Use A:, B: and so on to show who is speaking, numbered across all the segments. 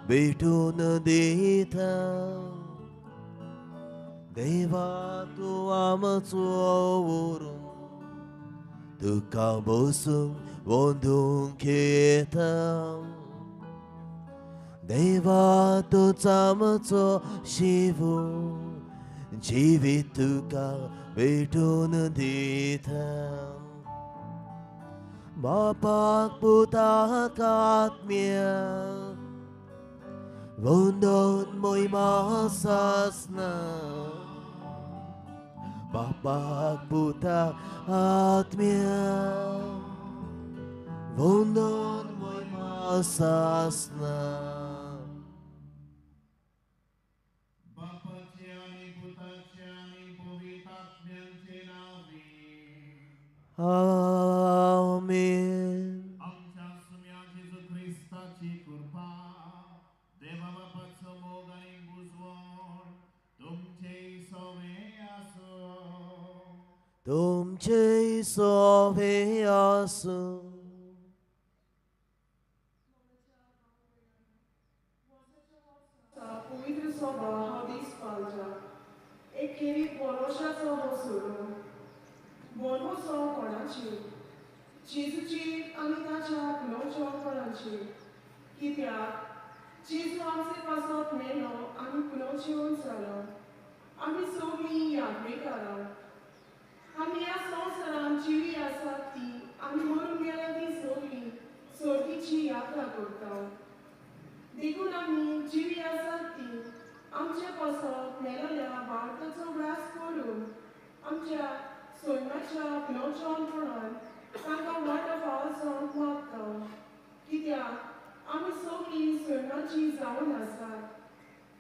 A: भेटून दिता देवा तूं आमचो उरूं तुका बसूंक वंदूंक येता देवा तूंच आमचो शिवू जिवीत तुका भेटून दिता बापाक पुताक आत्म्याक वंदन मोहिमा सासना बापाक पुताक आत्म्याक वंदन मोहिमा सासना. आमेन.
B: आमच्या सुम्या जेजू क्रिस्ताची कृपा, देवा बापाचो मोग आनी बुजवण तुमचे सोवे आसूं.
A: तुमचे सोवे आसूं.
C: पवित्र सभा हो दीस पालता एक खेरीत भरोशाचो हो सोडून भरवसो कोणाचेर जेजूचेर आनी ताच्या पुनर्जनपणाचेर. कित्याक जेजू आमचे पासत मेलो आनी पुनर्जिवन जालो. आमी सगळीं यादवेकारां. आमी ह्या संवसारांत जिवी आसात ती आमी मरून गेल्या ती सगळीं सर्गीची यात्रा करता. देखून आमी जिवी आसात ती आमचे पासत मेलोल्या भारताचो उगडास करून आमच्या सैमाच्या पुनर्जनपणान तांकां वांटो फावो जावंक मागता. कित्याक आमी सगळीं सैमाची जावन आसात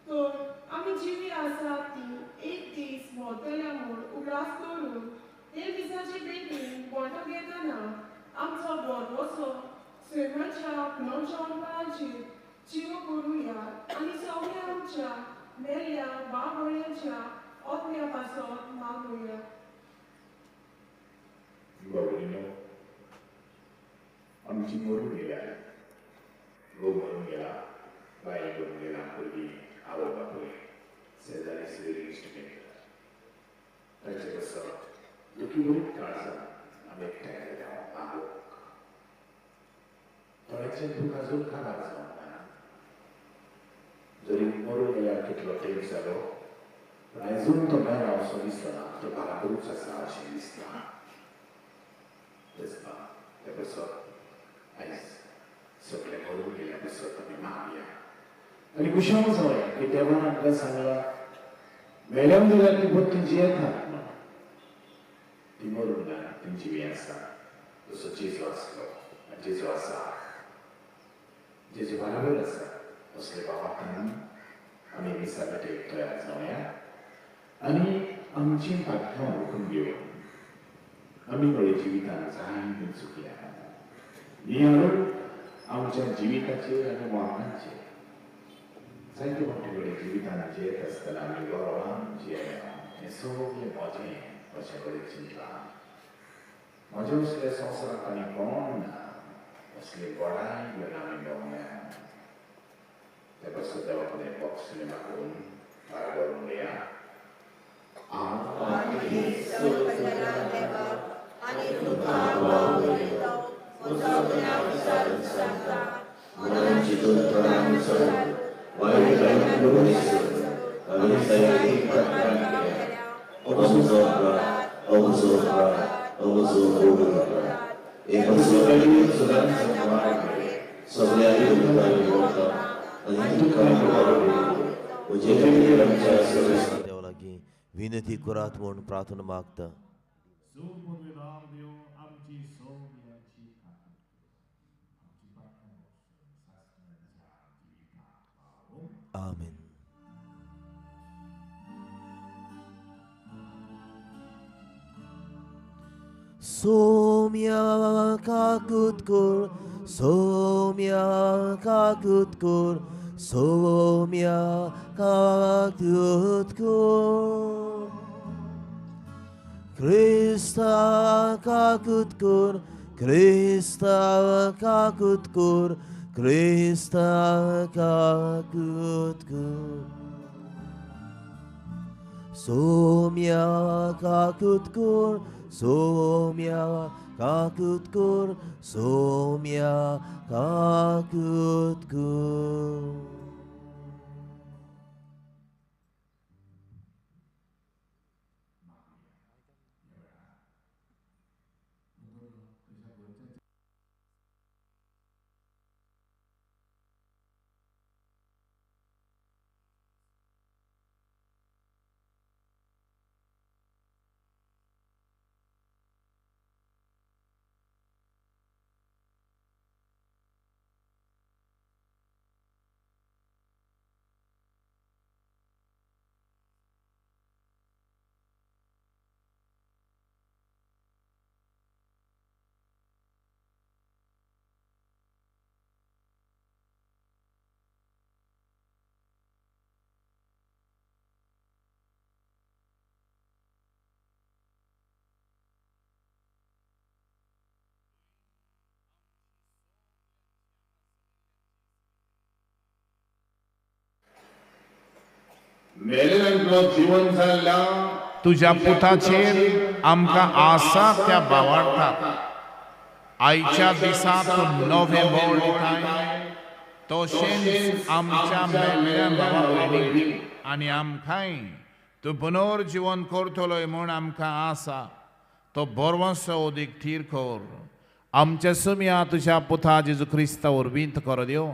C: तर आमी जिवी आसात ती एक दीस मरतल्या म्हूण उगडास करून हे दिसाचे भेटीन वांटो घेतना आमचो भरवसो सैमाच्या पुनर्जनपणाचेर जिवो करुया आनी सगळ्या आमच्या मेल्ल्या बाबळ्यांच्या आत्म्या पासत मागुया.
D: बाबुलीनो, आमची मरून गेल्या, घोव मरून गेला, बायल मरून गेला, भुरगीं, आवय बापूय, शेजारी सोयरी इश्ट मित्र, तांचे कसो दुखी भरीत काळजान आमी एकठांय जाल्या मागूंक. थोड्यांचें दूख आजून काबार जावंक ना. जरी मरून गेल्यार कितलो तेंप जालो पूण आजून तो मेला असो दिसना, तो बराबरूच आसा अशें दिसता. ते पासत आयज सगळें मरून गेल्या पासत आमी मागया आनी खुशाल जावया की देवान आमकां सांगलां मेल्यान जाल्यार ती परती जियेतात म्हणून. ती मरून ना, ती जिवी आसा. जसो जेजू आसलो आनी जेजू आसा, जेजू बराबर आसा. असले बाबांनी आमी मिसा भेटेक तयार जावया आनी आमची पातकां वळखून घेवन आमी घडये जिवितान जायते चुकल्या नियाळून आमच्या जिविताचेर आनी मरणाचेर जायते फावटी घडये जिवितान जियेत आसतना आमी गर्वान जियेल्या हें सगळें म्हजें अशें घडये चिंतलां. म्हजें असले संवसारांत आनी कोण ना असली बडाय घेवन आमी भोंवल्या. ते पासून देवा कडेन बॉक्सले मागून बराबर उलया.
A: देवा लागीं विनंती करात म्हूण प्रार्थना मागता. आमेन. सोम्या काकूत कर, सोम्या काकूत कर, सोम्या काकूत कर. क्रिस्ता काकूत कर, क्रिस्ता काकूत कर, क्रिस्ता काकूत कर. सोम्या काकूत कर, सोम्या काकूत कर, सोम्या काकूत कर.
D: मेलेल्यांतलो जीवन जाल्ल्या
B: तुज्या पुताचेर आमकां आसा त्या भावार्थाक आयच्या दिसा तूं नवें मोल दिताय, तशेंच आमच्या मेल्ल्या भावा भयणीक आनी आमकांय तूं पुनर्जिवन करतलोय म्हूण आमकां आसा तो भरवंसो अदीक थीर कर. आमच्या सुमया तुज्या पुता जेजू क्रिस्ता वरवीं कर दिव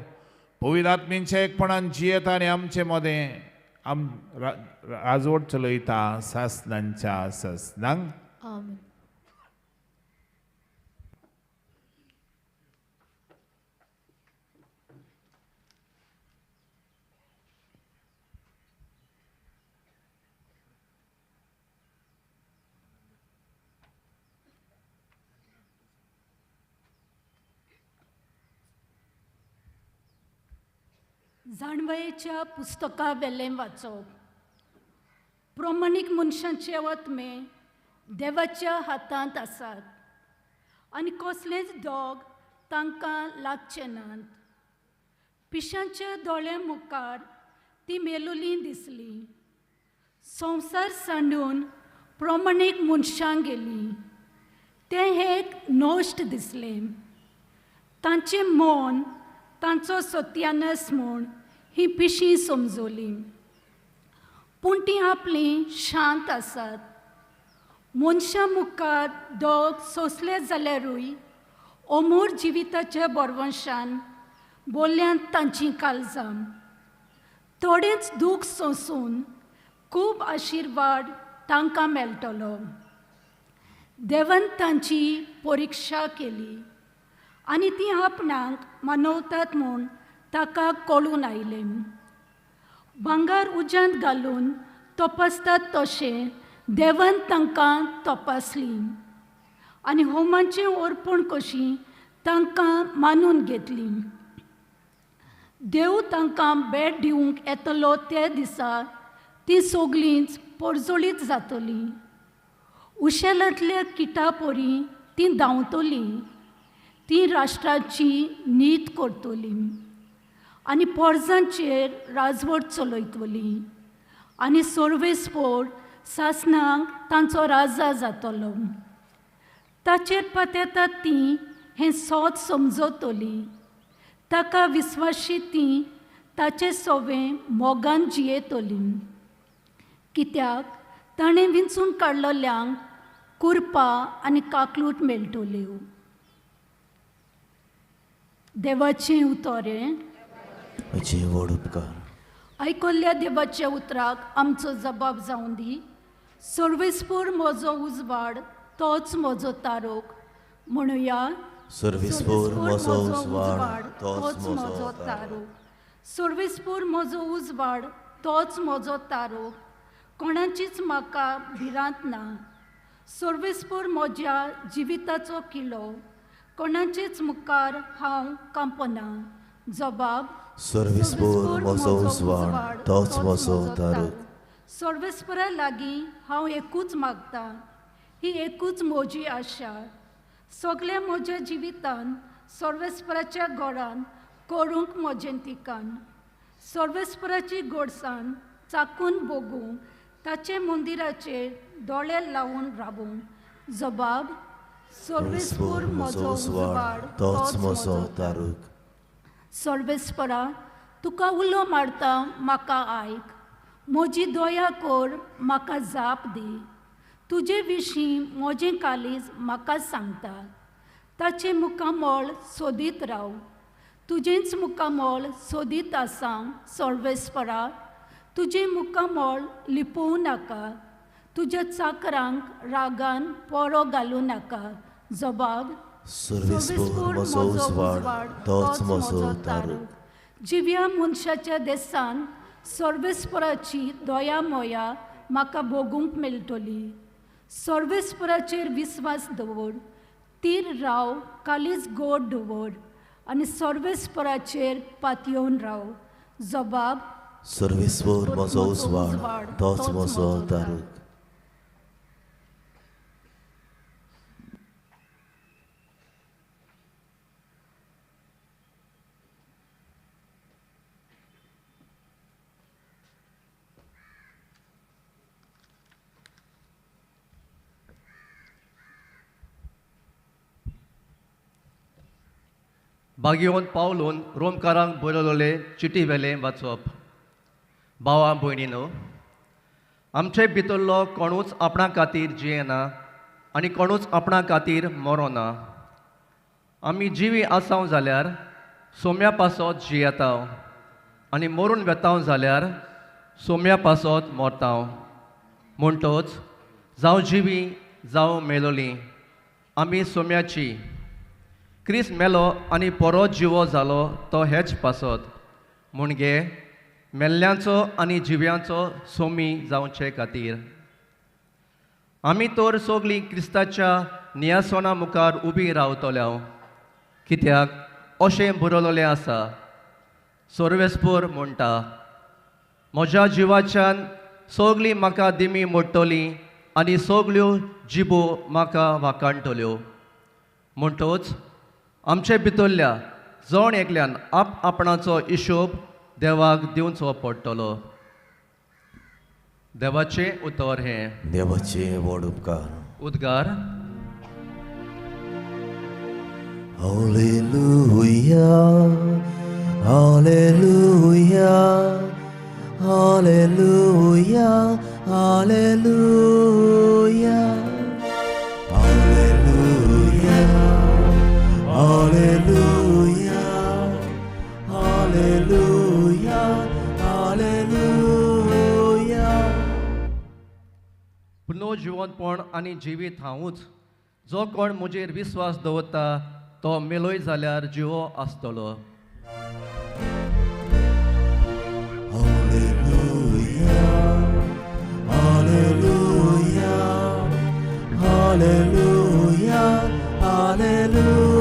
B: पवित्र आत्म्यांच्या एकपणान जियेता आनी आमचे मदें आम राजवट चलयता सासनांच्या सासनांक.
E: आमेन. जाणवयेच्या पुस्तका वेलें वाचप. प्रमाणीक मनशांचे आत्मे देवाच्या हातांत आसात आनी कसलेच दोग तांकां लागचे नात. पिशांच्या दोळ्यां मुखार ती मेलोली दिसली. संवसार सांडून प्रमाणीक मनशां गेली. तें एक नश्ट दिसलें. तांचें मन तांचो सत्यानस म्हूण ही पिशीं समजली. पूण तीं आपलीं शांत आसात. मनशां मुखार दोग सोंसले जाल्यारूय अमूर जिविताच्या बरवंशान बोल्यांत तांचीं काळजां. थोडेंच दूख सोंसून खूब आशिर्वाद तांकां मेळटलो. देवान तांची परिक्षा केली आनी तीं आपणाक मानवतात म्हूण ताका कळून आयलें. भांगर उज्यांत घालून तपासतात तशें देवान तांकां तपासली आनी होमाचें अर्पण कशी तांकां मानून घेतली. देव तांकां भेट दिवंक येतलो त्या दिसा ती सगळींच परजळीत जातली. उशेलांतल्या किटा परी तीं धांवतलीं. ती राष्ट्राची नीत करतली आनी पोरजांचेर राजवट चलयतली आनी सर्वेस्पोर सासणाक तांचो राजा जातलो. ताचेर पातेतात ती हें सोद समजतली. ताका विस्वाशी ती ताचे सोवें मोगान जियेतली. कित्याक ताणें विंचून काडलेल्यांक कुरपा आनी काकलूट मेळटल्यो. देवाचें उतर
A: व्हड उपकार.
E: आयकल्ल्या देवाच्या उतराक आमचो जबाब जावं दी. सर्वेस्पोर म्हजो उजवाड तोच म्हजो तारोक. म्हणुया,
A: सर्वेस्पोर म्हजो उजवाड तोच म्हजो तारोक.
E: सर्वेस्पोर म्हजो उजवाड तोच म्हजो तारोक. कोणाचीच म्हाका भिरांत ना. सर्वेस्पूर म्हज्या जिविताचो किलो, कोणाचेच मुखार हांव कांपना. जबाब
A: सर्वेस्पूर म्हजो उजवाड, तोच म्हजो तारूक.
E: सर्वेस्परा लागीं हांव एकूच मागता, ही एकूच म्हजी आशा. सगळ्या म्हज्या जिवितान सर्वेस्पराच्या घरान करूंक म्हजें ठिकाण. सर्वेस्पराची गोडसाण चाकून भोगूं, ताचे मंदिराचेर दोळे लावन रावूं. जबाब
A: सर्वेस्पूर म्हजो उजवाड, तोच म्हजो तारूक.
E: सर्वेस्परा तुका उलो मारता, म्हाका आयक. म्हजी दया कर, म्हाका जाप दी. तुजे विशीं म्हजें काळीज म्हाका सांगता. ताचें मुखामळ सोदीत राव. तुजेंच मुखामळ सोदीत आसा सर्वेस्परा. तुजें मुखामळ लिपोवं नाका. तुज्या चाकरांक रागान पोरो घालूं नाका. जबाब
A: सर्वेस्पूर म्हजो उजवाड, तोच म्हजो तारूक.
E: जिव्या मनशाच्या देसान सर्वेस्पराची दया मोया म्हाका भोगूंक मेळटली. सर्वेस्पराचेर विस्वास दवर, तीर राव, कालीज गोड दवर आनी सर्वेस्पराचेर पातयेवन राव. जबाब
A: सर्वेस्पूर म्हजो उजवाड, तोच म्हजो तारूक.
F: बागियोन पावलून रोमकारांक बरयलोले चिटी वेलें वाचप. भावा भयणीनो, आमचे भितरलो कोणूच आपणा खातीर जियेना आनी कोणूच आपणा खातीर मरोना. आमी जिवी आसाव जाल्यार सोम्या पासत जियेताव आनी मरून वेताव जाल्यार सोम्या पासत मरताव. म्हणटोच जावं जिवी जावं मेलोली आमी सोम्याची. क्रिस्त मेलो आनी परत जिवो जालो तो हेच पासत, म्हणगे मेल्ल्यांचो आनी जिव्यांचो सोमी जावचे खातीर. आमी तर सगळीं क्रिस्ताच्या नियासोना मुखार उबी रावतल्या, कित्याक अशें बरयलेलें आसा, सर्वेस्पूर म्हणटा, म्हज्या जिवाच्यान सगळीं म्हाका दिमी मोडटली आनी सगळ्यो जिबो म्हाका वाकाणटल्यो. म्हणटोच आमचे भितरल्या जण एकल्यान आप आपणाचो हिशोब देवाक दिवचो पडटलो. देवाचें उतर हें.
A: देवाचें व्हड उपकार.
F: उद्गार.
A: Hallelujah, hallelujah, hallelujah, hallelujah, hallelujah, hallelujah, hallelujah, hallelujah.
F: पुनर्जिवंतपण आनी जिवीत हांवूच. जो कोण म्हजेर विस्वास दवरता तो मेलोय जाल्यार जिवो आसतलो.
A: Hallelujah, hallelujah, hallelujah, hallelujah.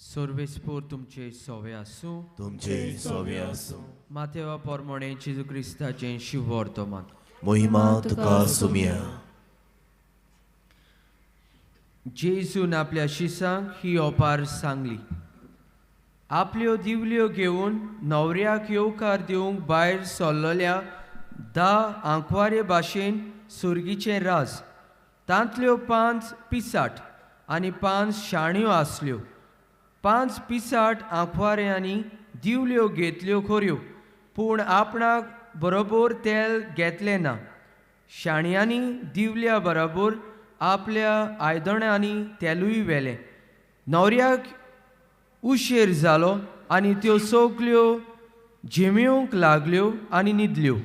G: सर्वेस्पूर तुमचे सोवे आसूं.
A: तुमचे सोवे आसूं.
G: मातेवा पोरमोणे जेजू क्रिस्ताचें शिववर्तमान.
A: मोहिमा तुका सुमिया.
G: जेजून आपल्या शिसांक ही ओपार सांगली. आपल्यो दिवल्यो घेवन न्हवऱ्याक येवकार दिवंक भायर सरलेल्या 10 आंकवारे भाशेन सुर्गीचें राज. तांतल्यो 5 पिसाट आनी 5 शाण्यो आसल्यो. 5 पिसाट आंकवाऱ्यांनी दिवल्यो घेतल्यो खऱ्यो, पूण आपणाक बरोबर तेल घेतलें ना. शाण्यांनी दिवल्या बरोबर आपल्या आयदणांनी तेलूय व्हेलें. न्हवऱ्याक उशेर जालो आनी त्यो सगल्यो झेमेवंक लागल्यो आनी न्हिदल्यो.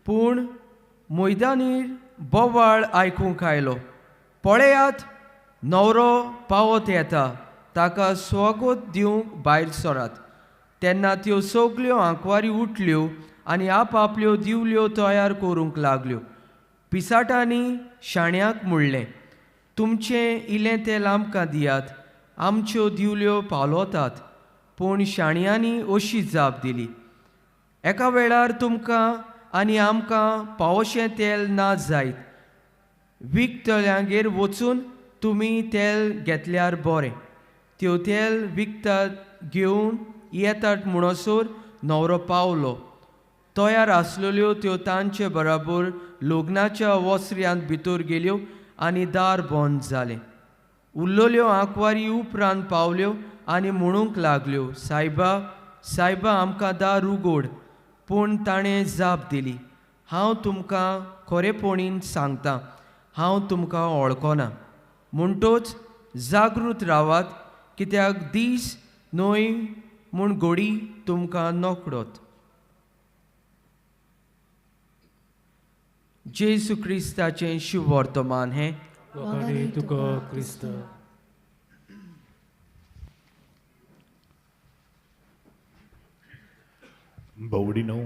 G: पूण मैदानीर बोवाळ आयकूंक आयलो, पळयात न्हवरो पावत येता, ताका स्वागत दिवंक भायर सरात. तेन्ना त्यो सगल्यो आंकवारी उठल्यो आनी आपआपल्यो दिवल्यो तयार करूंक लागल्यो. पिसाटांनी शाण्याक म्हणलें, तुमचें इल्लें तेल आमकां दियात, आमच्यो दिवल्यो पावलतात. पूण शाण्यांनी अशी जाप दिली, एका वेळार तुमकां आनी आमकां पावोशें तेल ना जायत, विकतल्यांगेर वचून तुमी तेल घेतल्यार बरें. त्यो तेल विकतात घेवन येतात म्हणसर न्हवरो पावलो. तयार आसलेल्यो त्यो तांचे बराबर लग्नाच्या वसऱ्यांत भितर गेल्यो आनी दार बंद जालें. उरलेल्यो आंकवारी उपरांत पावल्यो आनी म्हणूंक लागल्यो, सायबा सायबा आमकां दार उगड. पूण ताणें जाप दिली, हांव तुमकां खरेपणीन सांगता, हांव तुमकां वळखना. म्हणटोच जागृत रावात, कित्याक दीस न्हय म्हूण घोडी तुमकां नकडत. जेजू क्रिस्ताचें शुभवर्तमान हें.
H: वखाणी तुका क्रिस्त.
B: बवडीनो,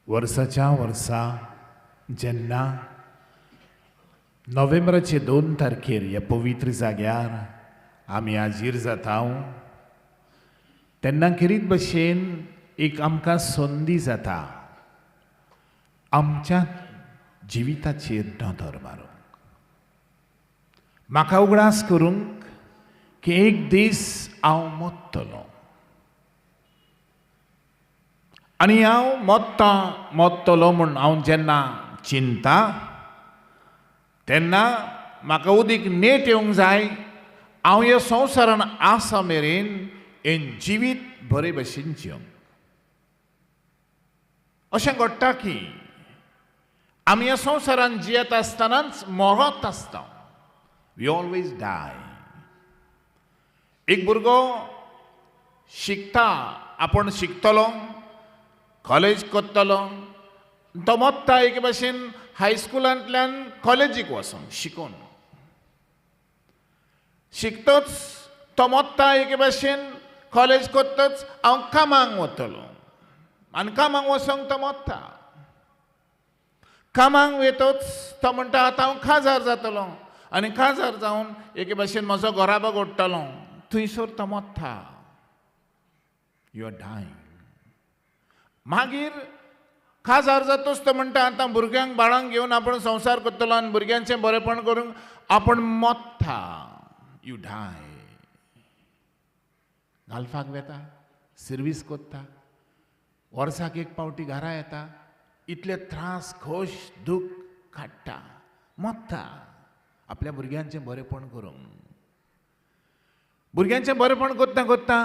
B: वर्साच्या वर्सा जेन्ना नोव्हेंबराचे 2 तारखेर ह्या पवित्र जाग्यार आमी हाजीर जाता तेन्ना खेरीत भशेन एक आमकां संदी जाता आमच्या जिविताचेर नदर मारूंक. म्हाका उगडास करूंक की एक दीस हांव मरतलो आनी हांव मरतलो म्हूण हांव जेन्ना चिंता तेन्ना म्हाका उदीक नेट येवंक जाय. हांव ह्या संवसारान आसा मेरेन हें जिवीत बरे भशेन जिवंक. अशें घडटा की आमी ह्या संवसारान जियेत आसतनाच मरत आसता. We always die. एक भुरगो शिकता, आपूण शिकतलो, कॉलेज करतलो, तो मरता एके भशेन हायस्कुलांतल्यान कॉलेजीक वचून शिकून शिकतच तो मरता एके भशेन कॉलेज करतच हांव कामाक वतलो आनी कामाक वचोंक तो मरता. कामाक वयतच तो म्हणटा आतां हांव खाजार जातलो आनी खाजार जावन एके भशेन म्हजो घराबो घडटलो, थंयसर तो मरता. You are dying. मागीर खाजार जातच तो म्हणटा आतां भुरग्यांक बाळांक घेवन आपूण संवसार करतलो आनी भुरग्यांचें बरेपण करूंक आपूण मरता. You die. गाल्फाक वेता, सर्वीस करता, वर्साक एक पावटी घरा येता, इतले त्रास खोश दूख काडटा, मरता आपल्या भुरग्यांचें बरेपण करूंक. भुरग्यांचें बरेपण करता करता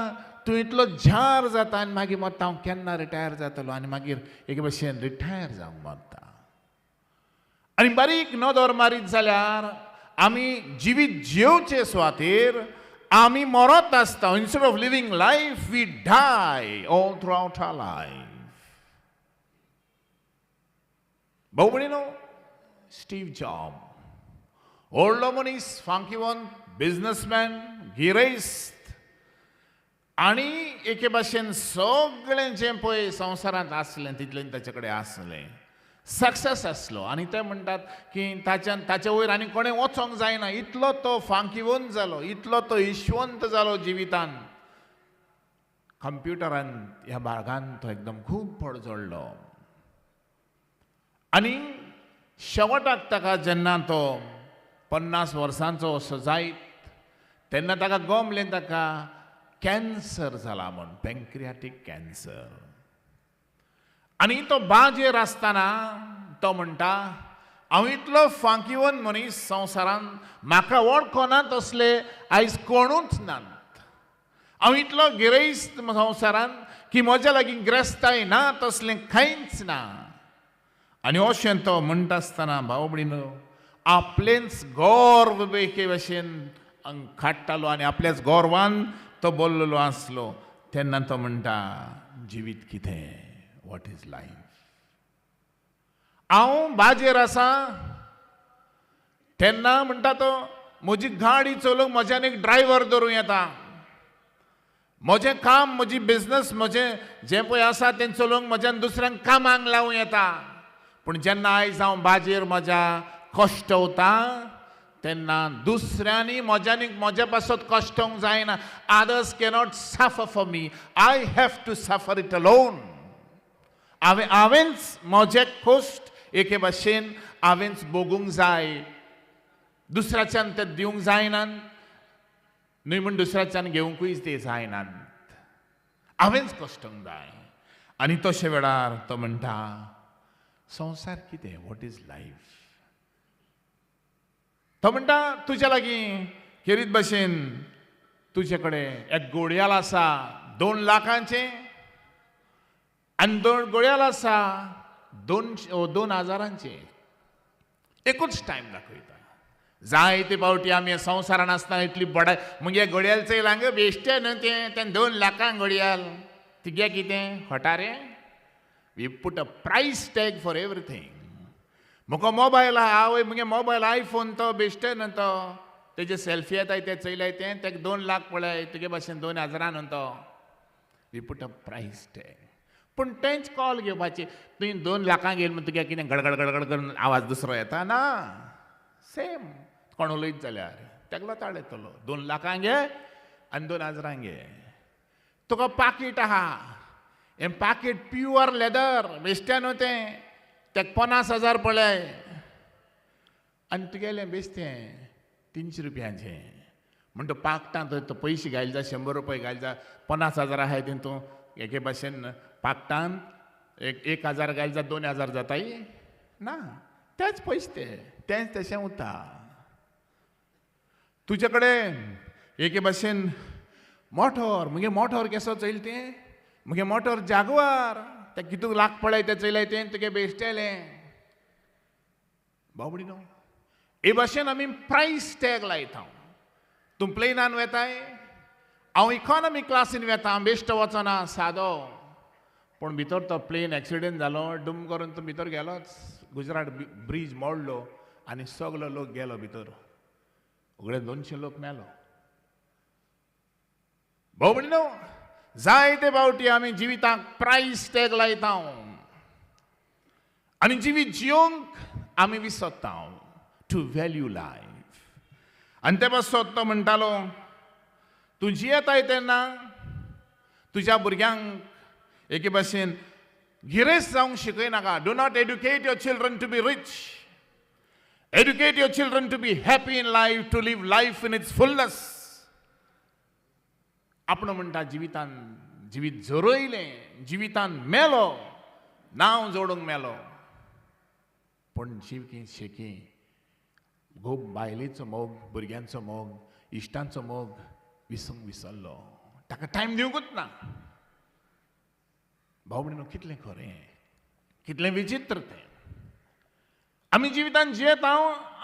B: तूं इतलो झार जाता आनी मागीर मरता हांव केन्ना रिटायर जातलो आनी मागीर एके भशेन रिटायर जावंक मरता. आनी बारीक नदर मारीत जाल्यार आमी जिवीत जियोवचे सुवातेर आमी मरत आसता. Instead of living life we die all throughout our life. भाऊ भयणीनो, स्टीव जॉब व्हडलो मनीस, फांकीवंत, बिजनसमॅन, गिरेस्त आनी एके भाशेन सगळें जें पळय संवसारांत आसलें तितलें ताचे कडेन आसलें, सक्सेस आसलो. आनी ते म्हणटात की ताच्यान ताचे वयर आनी कोणें वचोंक जायना, इतलो तो फांकीवंत जालो, इतलो तो यशवंत जालो जिवितान. कंप्युटरान ह्या भागान तो एकदम खूब पडजडलो आनी शेवटाक ताका जेन्ना तो 50 वर्सांचो असो जायत तेन्ना ताका गमलें ताका कॅन्सर जाला म्हूण, पँक्रियाटीक कॅन्सर. आनी तो बाजेर आसतना तो म्हणटा हांव इतलो फांकीवन मनीस संवसारान म्हाका वळखना तसले आयज कोणूच नात. हांव इतलो गिरेस्त संवसारान की म्हज्या लागीं गिरेस्ताय ना तसलें कांयच ना. आनी अशें तो म्हणटा आसतना भाव भयणीनो आपलेंच गर्व एके भशेन काडटालो आनी आपल्याच गर्वान तो बोल्लेलो आसलो. तेन्ना तो म्हणटा जिवीत कितें, what is life. हांव बाजेर आसा तेन्ना म्हणटा तो म्हजी गाडी चलोवंक म्हज्यान एक ड्रायव्हर धरूं येता, म्हजें काम, म्हजी बिजनस, म्हजें जें पळय आसा तें चलोवंक म्हज्यान दुसऱ्यांक कामाक लावूं येता. पूण जेन्ना आयज हांव बाजेर म्हज्या कश्टवता तेन्ना दुसऱ्यांनी म्हज्यानी म्हज्या पासत कश्टोवंक जायना. Others cannot suffer for me, I have to suffer it alone. हांवेंच म्हजे कश्ट एके भाशेन हांवेंच भोगूंक जाय. दुसऱ्याच्यान ते दिवंक जायनात, न्हय म्हूण दुसऱ्याच्यान घेवंकूय ते जायनात. हांवेंच कश्टोवंक जाय. आनी तशे वेळार तो म्हणटा, संवसार कितें, what is life. तो म्हणटा तुज्या लागीं खेरीत भाशेन तुजे कडेन एक घोडयाल आसा 2 लाखांचें आनी 2 घोडयाल आसा 2 हजारांचें. एकूच टायम दाखयता. जायते फावटी आमी संवसारान आसतना इतली बडाय, मुगे घडयाल चोयलां गो बेश्टें न्हू तें, तें 2 लाखांक घडयाल, तुगे कितें हटारे. We put a price tag for everything. म्हाका मोबायल आहा, आवय मुगे मोबायल आयफोन तो बेश्टें न्हू तो, तेजे सेल्फी येताय ते चोयलाय तें, तेका 2 लाख पळय, तुगे भाशेन 2 हजारां न्हू तो. We put a price tag. पूण तेंच कॉल घेवपाचें. तुवें 2 लाखांक घेवन म्हण तुगे कितें गडगड गडगड करून आवाज दुसरो येता ना, सेम कोण उलयत जाल्यार तेगलो ताळ येतलो. 2 लाखांक घे आनी 2 हजारांक घे. तुका पाकीट आहा, हें पाकीट प्युअर लेदर, बेश्टें न्हू तें, तेका 50,000 पळय आनी तुगेलें बेश्टें 300 रुपयांचें. म्हण तो पाकटां तो पयशे घायल जा, 100 रुपये घायल जा, 50,000 आहाय तें तूं एके भाशेन पाकटान 1,000 घायल जा, 2,000 जाताय ना, तेच पयशे ते तेंच तशें उरता. तुजे कडेन एके भाशेन मोटोर, मुगे मोटोर केसो चोयल तें, मुगे मोटोर जागवार, तें कितू लाख पळय तें चोयलाय तें तुगे बेश्टेलें. बाबडी न्हू, हे भाशेन आमी प्रायस टॅग लायता. तूं प्लेनान वेताय, हांव इकॉनॉमी क्लासीन वेता, बेश्टो वचना सादो. पूण भितर तो प्लेन एक्सिडेंट जालो, डूम करून तूं भितर गेलोच, गुजरात ब्रीज मोडलो आनी सगलो लोक गेलो भितर, उगडे 200 लोक मेलो. भाव न्हू, जायते फावटी आमी जिविताक प्रायस टॅग लायता आनी जिवीत जियोंक आमी विसरता, टू व्हॅल्यू लायफ. आनी ते पासत तो म्हणटालो, तूं जियेताय तेन्ना तुज्या भुरग्यांक एके भाशेन गिरेस्त जावंक शिकयनाका. Do not educate your children to be rich, educate your children to be happy in life, to live life in its fullness. आपण म्हणटा जिवितान जिवीत झरयलें, जिवितान मेलो, नांव जोडूंक मेलो, पूण जिवकी शेकी घोव बायलेचो मोग, भुरग्यांचो मोग, इश्टांचो मोग विसरूंक विसरलो, ताका टायम दिवंकूच ना. भाव भयणीनो, कितलें खरें, कितलें विचित्र तें. आमी जिवितान जियेता,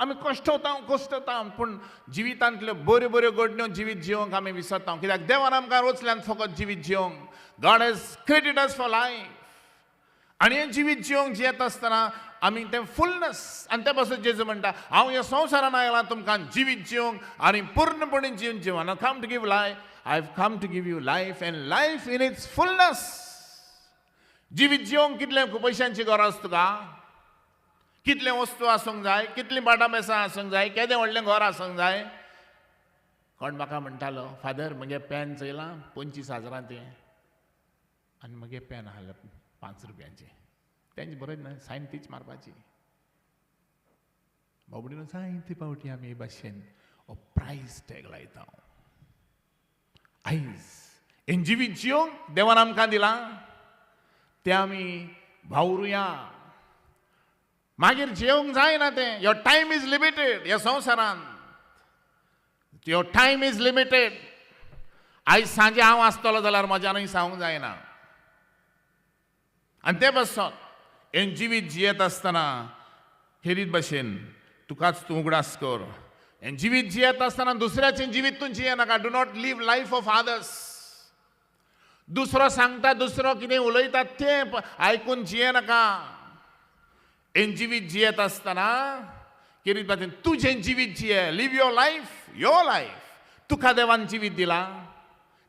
B: आमी कश्टवता कश्टवता, पूण जिवितांतल्यो बऱ्यो बऱ्यो घडण्यो जिवीत जिवंक आमी विसरता. कित्याक देवान आमकां रचल्यान फकत जिवीत जिवंक. God has created us for life. आनी हें जिवीत जिवंक जियेता आसतना आमी तें फुलनस. आनी ते पासून जेजू म्हणटा, हांव ह्या संवसारान आयलां तुमकां जिवीत जिवंक आनी पूर्णपणे जिवन जिवन. I come to give life, I have come to give you life and life in its fullness. जिवीत जिवंक कितले पयशांची गरज तुका, कितले वस्तू आसूंक जाय, कितलीं भाटां बेसां आसूंक जाय, केदें व्हडलें घर आसूंक जाय. कोण म्हाका म्हणटालो, फादर म्हगे पॅन चोयलां 25,000 तें, आनी म्हगे पॅन आहलें 5 रुपयांचें. तेंच बरयत न्हय, सायन तीच मारपाची. बाबडीनो, जायते फावटी आमी हे भाशेन हो प्रायस टॅग लायता. आयज हें जिवीत जिवंक देवान आमकां दिलां तें आमी वावरुया. मागीर जिवंक जायना तें. Your time is limited. ह्या संवसारांत your time is limited. आयज सांजे हांव आसतलो जाल्यार म्हज्यानूय सांगूंक जायना. आनी ते पासत हें जिवीत जियेत आसतना खेरीत भाशेन तुकाच तूं उगडास कर. हें जिवीत जियेत आसतना दुसऱ्याचें जिवीत तूं जियेनाका. Do not live life of others. दुसरो सांगता, दुसरो कितें उलयता तें आयकून जियेनाका. हें जिवीत जियेत आसतना खेरीत भाशेन तुजें जिवीत जिये. Live your life, your life. तुका देवान जिवीत दिलां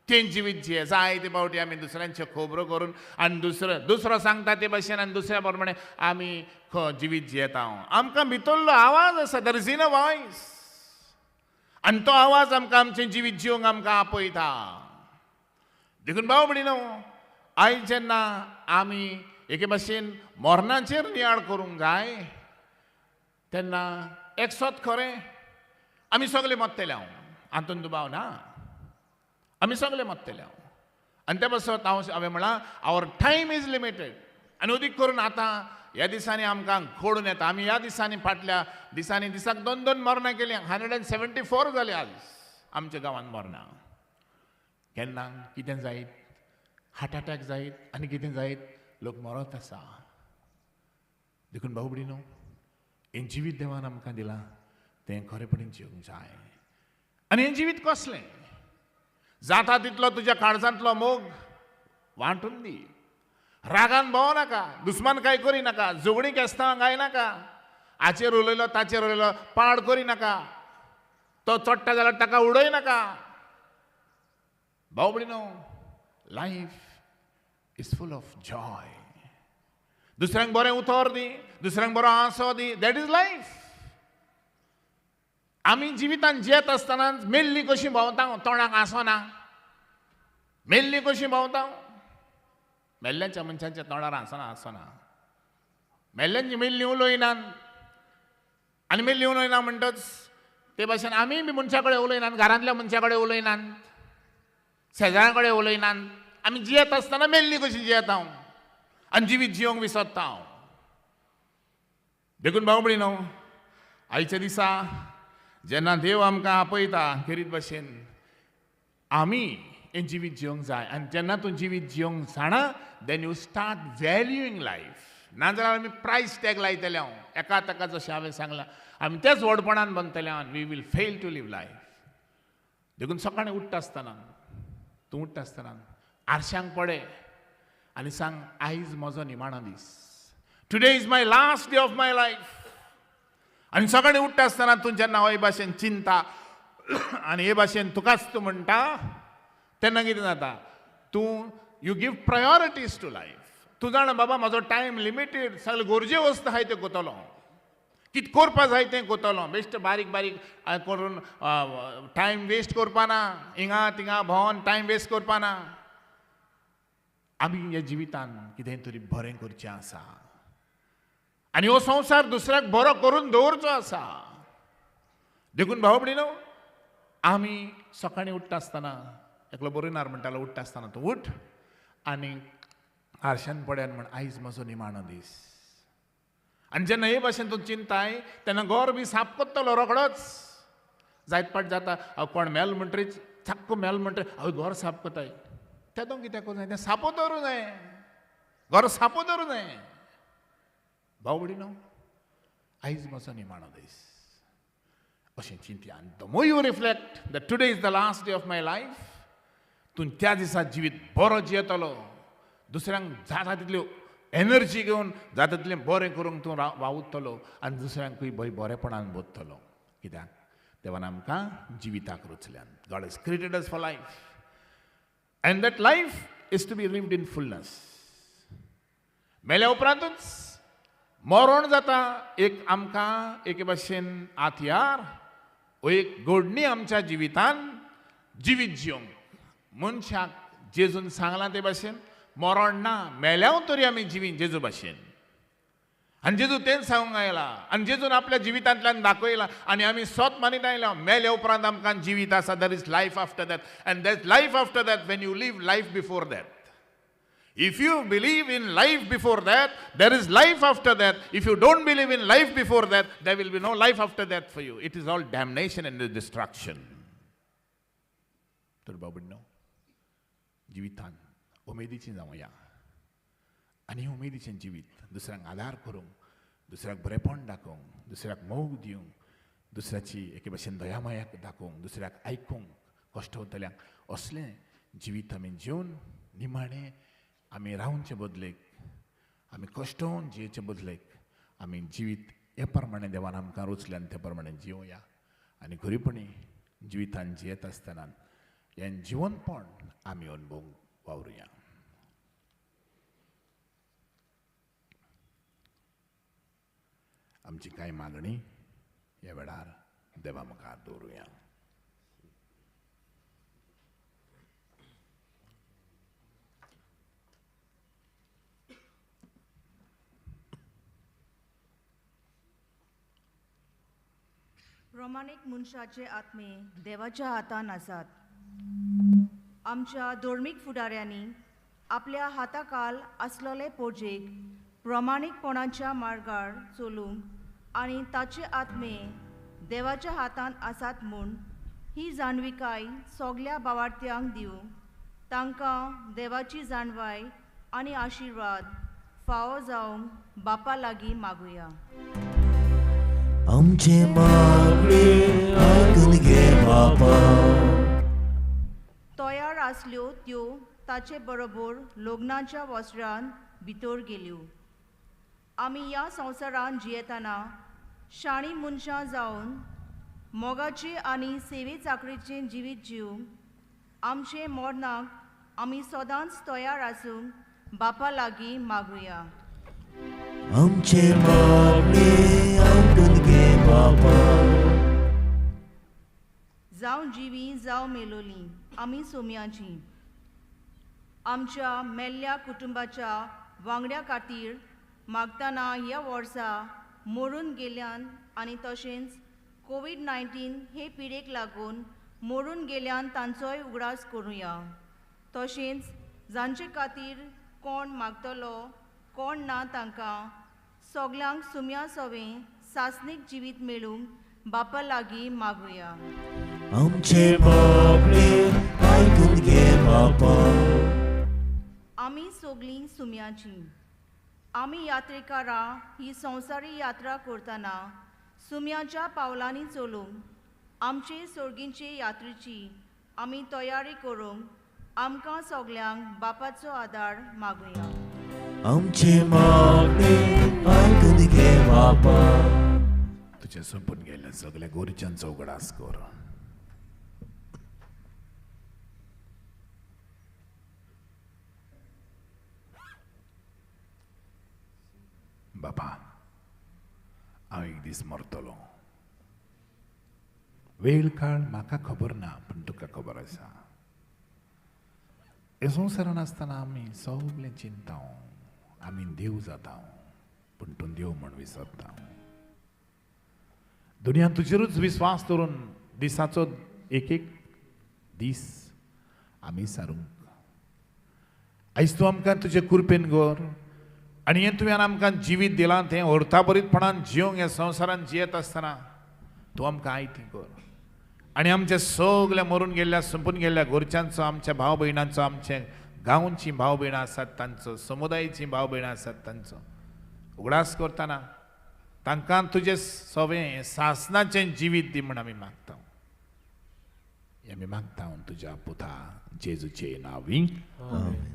B: तें जिवीत जिये. जायते फावटी आमी दुसऱ्यांच्यो खबरो करून आनी दुसरो सांगता ते भाशेन आनी दुसऱ्या प्रमाणे आमी जिवीत जियेता. आमकां भितरलो आवाज आसा, there is in a voice, आनी तो आवाज आमकां आमचें जिवीत जिवंक आमकां आपयता. देखून भाव भयणीनो, आयज जेन्ना आमी एके भाशेन मरणाचेर नियाळ करूंक जाय तेन्ना एक सत खरें, आमी सगळे मरतले हांव, हातूंत दुबाव ना, आमी सगळे मरतले हांव. आनी ते पासत हांवें म्हळां our time is limited. आनी अदीक करून आतां ह्या दिसांनी आमकां घडून येता. आमी ह्या दिसांनी फाटल्या दिसांनी दिसाक 2-2 मरणां केलीं, 174 जाली आज आमच्या गांवांत मरणां. केन्ना कितें जायत, हार्ट अटॅक जायत आनी कितें जायत, लोक मरत आसा. देखून भाऊ भयणीनो, हें जिवीत देवान आमकां दिलां तें खरेपणीन जिवंक जाय. आनी हें जिवीत कसलें जाता तितलो तुज्या काळजांतलो मोग वांटून दी. रागान भोंव नाका, दुस्मान काय करी नाका, झगडीं केस्तांवां घायनाका, हाचेर उलयलो ताचेर उलयलो पाड करी नाका, तो चडटा जाल्यार ताका उडय नाका. भाऊ भयणीनो, life is full of joy. दुसऱ्यांक बरें उतर दी, दुसऱ्यांक बरो आसो दी, that is life. आमी जिवितान जियेत आसतना मेल्ली कशी भोंवता, तोंडाक आसना, मेल्ली कशी भोंवता. मेल्ल्याच्या मनशांच्या तोंडार आसना आसना, मेल्ल्यांची मेल्ली उलयनात. आनी मेल्ली उलयना म्हणटच ते भाशेन आमी बी मनशा कडेन उलयनात, घरांतल्या मनशा कडेन उलयनात, शेजाऱ्यां कडेन उलयनात. आमी जियेत आसतना मेल्ली कशी जियेता हांव आनी जिवीत जिवंक विसरता हांव. देखून भाव भयणीनो, आयच्या दिसा जेन्ना देव आमकां आपयता खेरीत भाशेन आमी हें जिवीत जिवंक जाय. आनी जेन्ना तूं जिवीत जिवंक जाणा, then you start valuing life. नाजाल्यार आमी प्रायस टॅग लायतले हांव एका ताका, जशें हांवें सांगलां, आमी तेच व्हडपणान बांदतले हांव, we will fail to live life. देखून सकाळीं उठ्ठा आसतना, तूं उठ्ठा आसतना आरशांक पळय आनी सांग, आयज म्हजो निमाणो दीस, today is my last day of my life. आनी सकाळीं उठ्ठा आसतना तूं जेन्ना हे भाशेन चिंता आनी हे भाशेन तुकाच तूं म्हणटा, तेन्ना कितें जाता, तूं you give priorities to life. तूं जाणा बाबा म्हजो टायम लिमिटेड, सगळे गरजे वस्त आहाय त्यो कोतलो, कितें करपा जाय तें कोतलो, बेश्ट बारीक बारीक करून टायम वेस्ट करपा ना, हिंगा थिंगा भोंवन टायम वेस्ट करपा ना. आमी ह्या जिवितान कितें तरी बरें करचें आसा आनी हो संवसार दुसऱ्याक बरो करून दवरचो आसा. देखून भाव भयणीनो, आमी सकाळीं उठ्ठा आसतना एकलो बरोयनार म्हणटालो, उठ्ठा आसतना तूं उठ आनी आरशान पळय म्हण, आयज म्हजो निमाणो दीस. आनी जेन्ना हे भाशेन तूं चिंताय तेन्ना गोर बी साफ करतलो रोखडोच. जायत पाट जाता, हांव कोण मेल म्हणटरीच साक्को मेल म्हणटरीच हांव घर साफ करताय, तेदो कित्याक करूं जाय, तें सापो दवरूं जाय, घर सापो दवरूं जाय. भाव भयणीनो, आयज म्हजो निमाणो दीस अशें चिंतया. आनी the more you reflect that today is the last day of my life, तूं त्या दिसा जिवीत बरो जियेतलो, दुसऱ्यांक जाता तितल्यो एनर्जी घेवन जाता तितलें बरें करूंक तूं वावुरतलो आनी दुसऱ्यांकूय बरेपणान बोधतलो. कित्याक देवान आमकां जिविताक रचल्यान. God has created us for life and that life is to be lived in fullness. मेल्या उपरांतूच मरण जाता एक आमकां एके भाशेन हातयार वो एक घडणी आमच्या जिवितान जिवीत जिवंक. मनशाक जेजून सांगलां ते भाशेन मरण ना, मेल्याव तरी आमी जिवीन जेजू भाशेन. आनी जेजू तेंच सांगूंक आयला आनी जेजून आपल्या जिवितांतल्यान दाखयला आनी आमी सोत मानीत आयल्या, मेल्या उपरांत आमकां जिवीत आसा. There is life after that and that life after that when you live life before that. If you believe in life before that, there is life after that. If you don't believe in life before that, there will be no life after that for you. It is all damnation and destruction. तर बाबडनो, जिवितान उमेदीचें जावया आनी उमेदीचें जिवीत दुसऱ्यांक आदार करूंक, दुसऱ्याक बरेपण दाखोवंक, दुसऱ्याक मोग दिवंक, दुसऱ्याची एके भाशेन दयामायाक दाखोवंक, दुसऱ्याक आयकूंक, कश्ट वतल्यांक, असलें जिवीत आमी जिवन निमाणें आमी रावचे बदलेक, आमी कश्टोवन जियेचे बदलेक, आमी जिवीत हे प्रमाणे देवान आमकां रचल्यान ते प्रमाणे जिवया. आनी खरेपणी जिवितान जियेत आसतना हें जिवनपण आमी अणभवूंक वावरुया. आमची कांय मागणी ह्या वेळार देवा मुखार दवरुया.
I: रोमानीक मनशाचे आत्मे देवाच्या हातान आसात. आमच्या धर्मीक फुडाऱ्यांनी आपल्या हाताकाल आसलेले पोजेक प्रमाणीकपणाच्या मार्गार चलूंक आनी ताचे आत्मे देवाच्या हातान आसात म्हूण ही जाणविकाय सगल्या भावार्थ्यांक दिवंक तांकां देवाची जाणवाय आनी आशिर्वाद फावो जावंक बापा लागीं मागुया.
A: आमचे मागणे आयकून घे बापा.
I: तयार आसल्यो त्यो ताचे बरोबर लग्नाच्या वस्त्रान भितर गेल्यो. आमी ह्या संवसारान जियेतना शाणी मनशां जावन मोगाचे आनी सेवे चाकरीचें जिवीत जिवंक आमचे मरणाक आमी सदांच तयार आसूंक बापा लागीं मागुया.
A: आमचे मागणे आयकून घे बापा.
I: जावं जिवी जावं मेलोली आमी सोम्याची आमच्या मेल्ल्या कुटुंबाच्या वांगड्या खातीर मागतना ह्या वर्सा मरून गेल्यान आनी तशेंच कोवीड-19 हे पिडेक लागून मरून गेल्यान तांचोय उगडास करुया. तशेंच जांचे खातीर कोण मागतलो कोण ना तांकां सगल्यांक सुम्या सवें सासणीक जिवीत मेळूंक बापा लागीं मागुया.
A: आमचे मागणे आयकून घे बापा.
I: आमी सगलीं सुम्याची. आमी यात्रेकारां ही संवसारी यात्रा करतना सुम्याच्या पावलांनी चलूंक आमचे सोर्गींचे यात्रेची आमी तयारी करूंक आमकां सगल्यांक बापाचो आदार मागुया.
A: आमचे मागणे आयकून घे बापा.
B: तुझे सोंपून गेल्ल्या सगल्या गोरच्यांचो उगडास कर. बाबा, हांव एक दीस मरतलो. वेळ काळ म्हाका खबर ना, पूण तुका खबर आसा. हे संवसारान आसतना आमी सगळें चिंता, आमी देव जाता, पूण तूं देव म्हण विसरता. दुनियान तुजेरूच विस्वास दवरून दिसाचो एक एक दीस आमी सारूंक. आयज तूं आमकां तुजे कृपेन कर आनी हें तुवें आमकां जिवीत दिलां तें अर्थाभरीतपणान जिवंक ह्या संवसारान जियेत आसतना तूं आमकां आयती कर आनी आमच्या सगल्या मरून गेल्ल्या सोंपून गेल्ल्या घरच्यांचो, आमच्या भाव भयणांचो, आमच्या गांवची भाव भयणां आसात तांचो, समुदायाची भाव भयणां आसात तांचो उगडास करतना तांकां तुजें सवें सासनाचें जिवीत दी म्हूण आमी मागता. हें आमी मागता तुज्या पुता जेजूचे नांवी.
A: आमेन.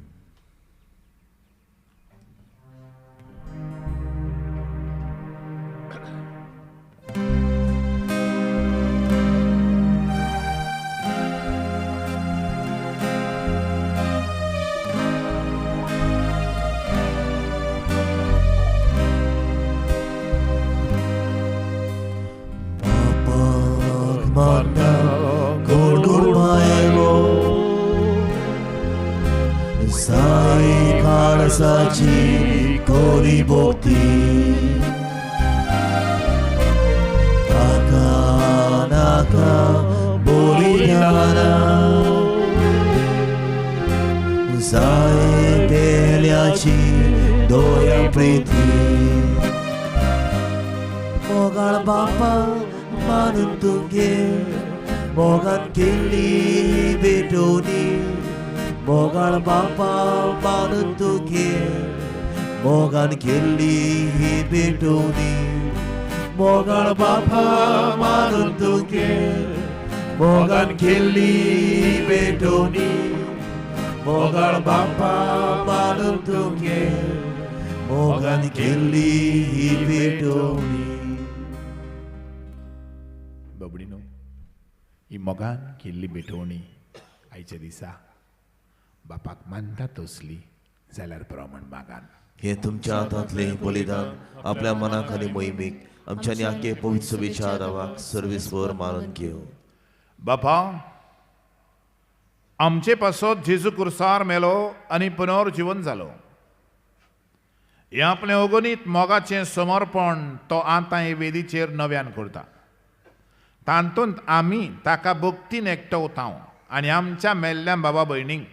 A: Sachi koriboti Akanaka bolidana Sai peliachi doya priti Mogal bapa manuntunge Mogan kili bedoni मोगाळ बापा मानून तुगे मोगान केल्ली ही भेटोवणी. मोगाळ बापा मानून तुगे मोगान केल्ली ही भेटोवणी. मोगाळ बापा मानून तुगे मोगान केल्ली ही भेटोवणी.
B: बाबडीनो, ही मोगान केल्ली भेटोवणी आयच्या दिसा बापाक मानता तसली जाल्यार पुरो म्हण मागान.
A: हे तुमच्या हातांतले बलिदान आपल्या मनाक आनी मोहिमेक आमच्यानी आखे पवित्र सभेच्या दावाक सर्वेस्पर मानून घेव.
B: बापा, आमचे पासत जेजू कुर्सार मेलो आनी पुनर्जिवन जालो. हें आपलें अगणीत मोगाचें समर्पण तो आतां हे वेदीचेर नव्यान करता. तातूंत आमी ताका भक्तीन एकटवता आनी आमच्या मेल्ल्या बाबा भयणींक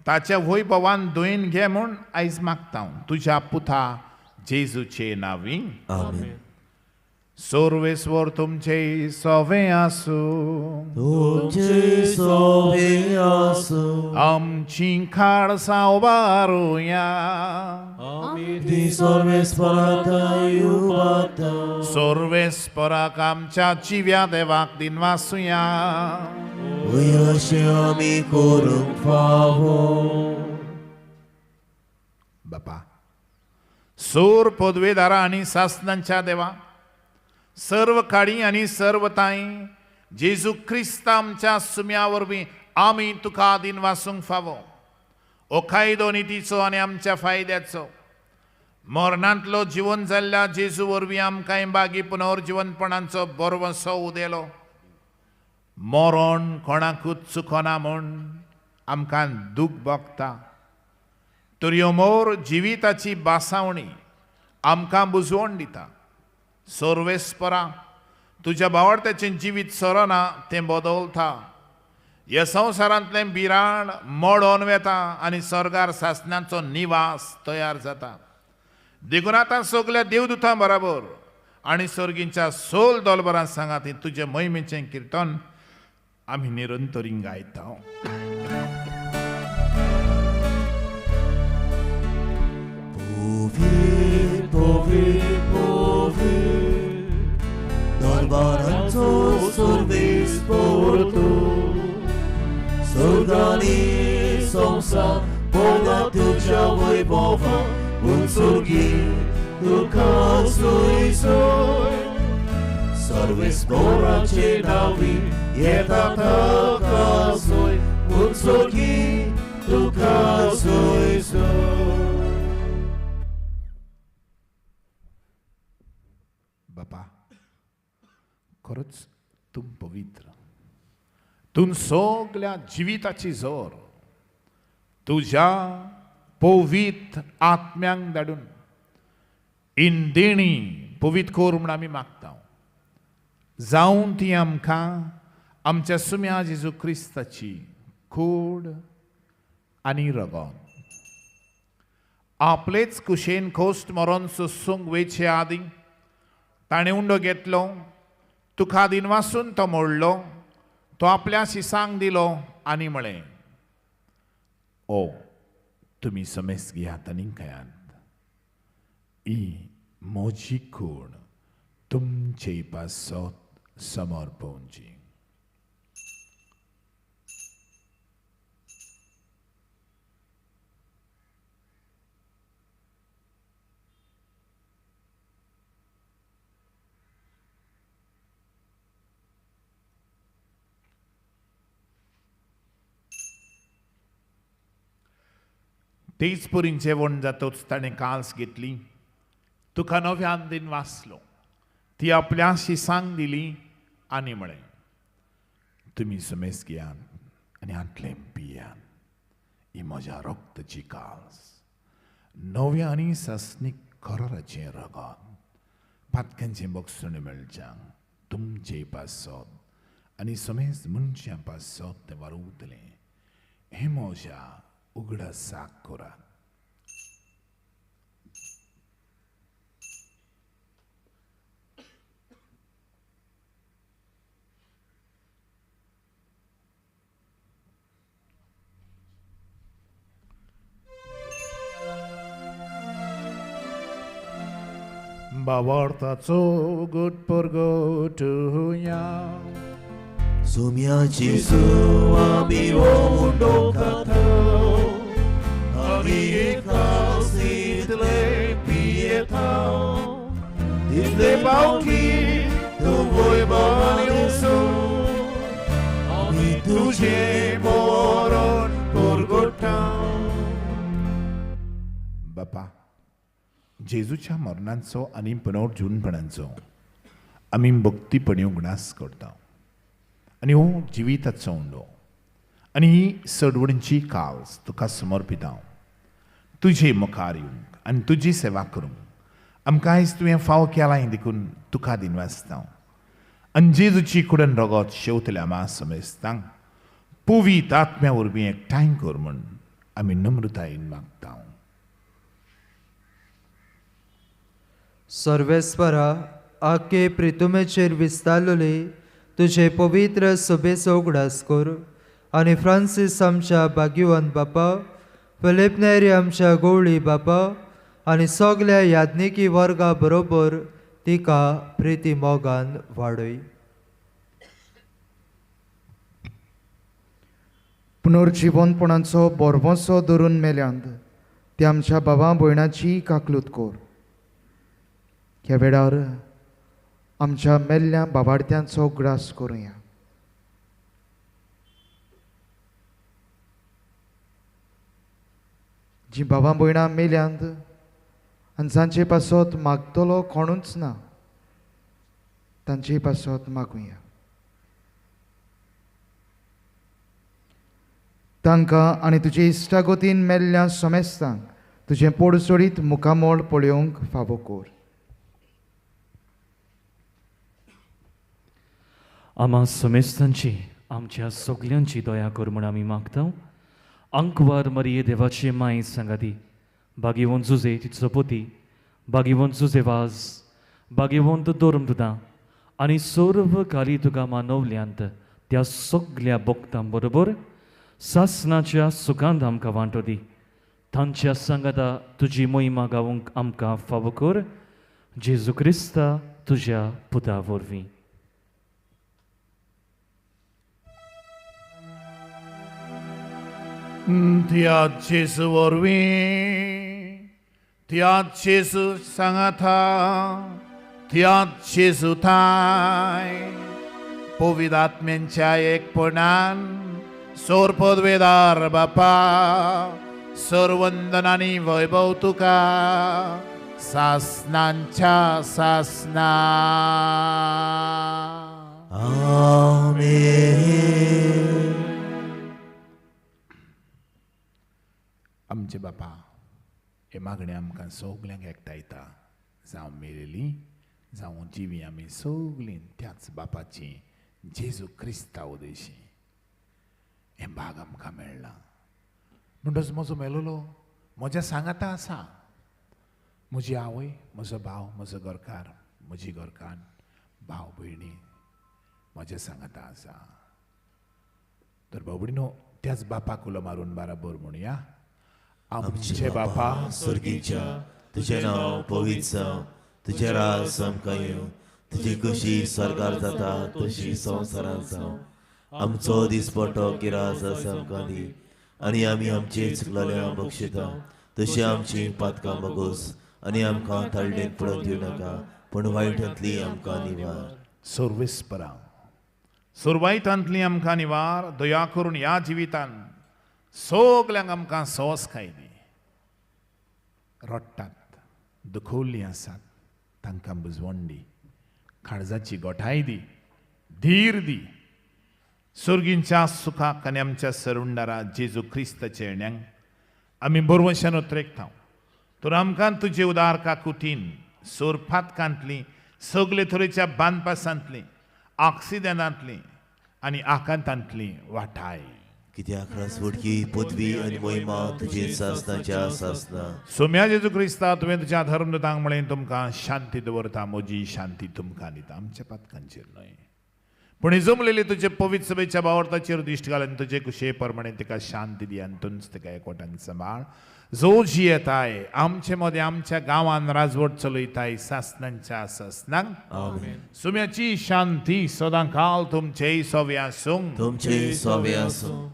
B: ताच्या वैभवान धुयन घे म्हूण आयज मागता तुज्या पुता जेजूचे नांवी.
A: आमेन.
B: सर्वेस्वर तुमचे सवे आसूं.
A: तुमचे सवे आसूं.
B: आमची खाडसां उबारुया.
A: ती सर्वेस्पराक उबारता.
B: सर्वेस्पराक आमच्या जिव्या देवाक दिनवासुया.
A: अशें आमी करूंक फावो.
B: बापा, सोर पदवेदारा आनी सासनांच्या देवा, सर्व काडी आनी सर्व ताई जेजू क्रिस्त आमच्या सुम्या वरवीं आमी तुका दिनवासूंक फावो. ओ कायदो नितीचो आनी आमच्या फायद्याचो मरणांतलो जिवन जाल्ल्या जेजू वरवीं आमकां बागी पुनर्जिवनपणाचो बरवसो उदेलो. मरण कोणाकूच चुकना म्हूण आमकां दूख भोगता, तर ह्यो मोर जिविताची बासावणी आमकां बुजवण दिता. सर्वेस्परा, तुज्या भावार्थ्याचें जिवीत सरना तें बदलता. ह्या संवसारांतलें बिराण मोडोन वेता आनी सर्गार सासणाचो निवास तयार जाता. देखून आतां सगल्या देवदूतां बराबर आनी सर्गींच्या सोल दोलबरां सांगात तुजें मोहिमेचें किर्तन आमी निरंतरी गायता.
A: दरबाराचो सर्वेस्पर तूं, सर्गांनी संवसार भोगता तुज्या वैभवान, उत्सर्गी तुका सोय सोय. सर्वेस्पराचे नांवी येता ताका सोय, उत्सर्गी तुका सोय सोय.
B: बापा, खरोच तूं पवित्र, तूं सगल्या जिविताची जोर तुज्या पवित्र आत्म्यांक धाडून इंदेणी पवित्र कर म्हूण आमी मागता. जावन ती आमकां आमच्या सुम्या जेजू क्रिस्ताची कूड आनी रगत आपलेच कुशेन खोस्ट मरोन सोसूंक वयचे आदीं ताणें उंडो घेतलो, तुका दिनवासून तो मोडलो, तो आपल्या शिसांक दिलो आनी म्हळें, ओ तुमी समेस्त घेयात आनी खायात, ही म्हजी कूड तुमचे पासत समर्पणची. तेच पुरीन जेवण जातच ताणें काल्स घेतली, तुका नव्यान दिन वाचलो, ती आपल्या शिसांक दिली आनी म्हळें, तुमी समेस घेयात आनी हांतलें पियात, ही म्हज्या रक्ताची काल्स, नव्या आनी सासणीक कराराचें रगत, पातक्यांचें बक्षण मेळच्या तुमचे पासत आनी समेस्त मनशां पासत तें वारवतलें, हें म्हज्या उगडासाक करात. बावार्थाचो गुट परगटुया.
A: सुम्या जेजू आमी हो उंडो खाता, आमी एकासींतले पियेता, तितले पावटी तूं वैभवान वचूं, आमी तुजें मोर
B: बापा, जेजूच्या मरणांचो आनी पुनर्जीवनपणाचो आमी भक्तीपणी उगडास करता आनी हो जिविताचो उंडो आनी ही सडवणची कावस तुका समर्पिता. तुजे मुखार येवंक आनी तुजी सेवा करूंक आमकां आयज तुवें फाव केलां देखून तुका दिनवासता. आनी जेजूची कुडन रगत शेवतल्या आमा समेस्तांक पवित्र आत्म्या वरवीं एकठांय कर म्हूण आमी नम्रतायेन मागता.
J: सर्वेस्परा, आखे प्रितुमेचेर विस्तारलेले तुजे पवित्र सभेचो उगडास कर आनी फ्रांसीस आमच्या भाग्यवंत बापा, फिलीप नेरी आमच्या गवळी बापा आनी सगल्या याज्ञिकी वर्गा बरोबर तिका प्रिती मोगान वाडय.
K: पुनर्जिवनपणाचो बोरवसो धरून मेल्यांत ते आमच्या बाबा भयणाची काकलूत कर. ह्या वेळार आमच्या मेल्ल्या बाबाडत्यांचो उगडास करुया. जी बाबा भयणां मेल्यांत आनी जांचे पासत मागतलो कोणूच ना तांचे पासत मागुया. तांकां आनी तुजे इश्टागतीन मेल्ल्या समेस्तांक तुजें पोडसोडीत मुखामोळ पळोवंक फावो कर.
H: आमा समेस्तांची आमच्या सगल्यांची दया कर म्हूण आमी मागता. अंकवार मरिये देवाची माय सांगाती, भाग्यवंत जुजे तिचो पती, भाग्यवंत जुजे वाज, भाग्यवंत धर्मदुतां आनी सर्व काली तुका मानवल्यांत त्या सगल्या भक्तां बरोबर सासनाच्या सुखांत आमकां वांटो दी. तांच्या सांगाता तुजी मोहिमा गावंक आमकां फावो कर, जेजू क्रिस्ता तुज्या पुता वरवीं.
B: त्या जेजू वरवीं, त्या जेजू सांगाता, त्या जेजू थांय पवित्र आत्म्यांच्या एकपणान सोरपदवेदार बापा, सर्वंदन आनी वैभव तुका सासनांच्या सासना.
A: आमेन.
B: आमचे बापा, हे मागणें आमकां सगल्यांक एकठांयता, जावं मेरेली जावं जिवी आमी सगलीं त्याच बापाची जेजू क्रिस्ता उदेशी हें भाग आमकां मेळ्ळां. म्हणटच म्हजो मेलोलो म्हज्या सांगाता आसा. म्हजी आवय, म्हजो भाव, म्हजो घरकार, म्हजी घरकान्न, भाव भयणी म्हज्या सांगाता आसा. तर भाव भयणीनो, त्याच बापाक उलो मारून बाराबर म्हणया. आमचे बापा
A: स्वर्गीच्या, तुजें नांव पवित्र जावं, तुजें राज आमकां येवं, तुजी खुशी स्वर्गार जाता तशी संवसारांत जावं. आमचो दिसपटो किरास आमकां दी आनी आमी आमचे चुकलेल्या बक्षिता तशी आमची पातकां बगोस आनी आमकां ताळडेन पडून दिवं नाका, पूण वायटांतली आमकां निवार.
B: सर्वेस्परा, सुरवायतांतली आमकां निवार. दया करून ह्या जिवितान सगल्यांक आमकां सोस खायली. रडटात, दुखवल्लीं आसात तांकां बुजवण दी, काळजाची गोठाय दी, धीर दी. सुर्गींच्या सुखाक आनी आमच्या सरवंडारा जेजू क्रिस्ताच्या येण्यांक आमी बरवशान उतरेकता. तर आमकां तुजे उदार काकुतीन सोरपातकांतली, सगले तरेच्या बांदपासांतली, आक्सिडेंटांतली आनी आकांतांतली वाटाय.
A: कित्याक रासवटकी पदवी आनी महिमा तुजी सासनाच्या सासना.
B: सोम्या जेजू क्रिस्ता, तुवें तुज्या धर्मदूतांक म्हळें, तुमकां शांती दवरता, म्हजी शांती तुमकां दिता. आमच्या पातकांचेर न्हय, पूण जमलेली तुजे पवित्र सभेच्या बावडताचेर दिश्ट घाल आनी तुजे कुशे प्रमाणे तिका शांती दी आनी तुंच तिका एकवटान सांबाळ. जो जियेताय आमचे मदें आमच्या गांवान राजवट चलयताय सासनांच्या सासनांक. सुम्याची शांती सदां काल तुमचेय सोवे आसूं,
A: तुमचेय सोवे आसूं.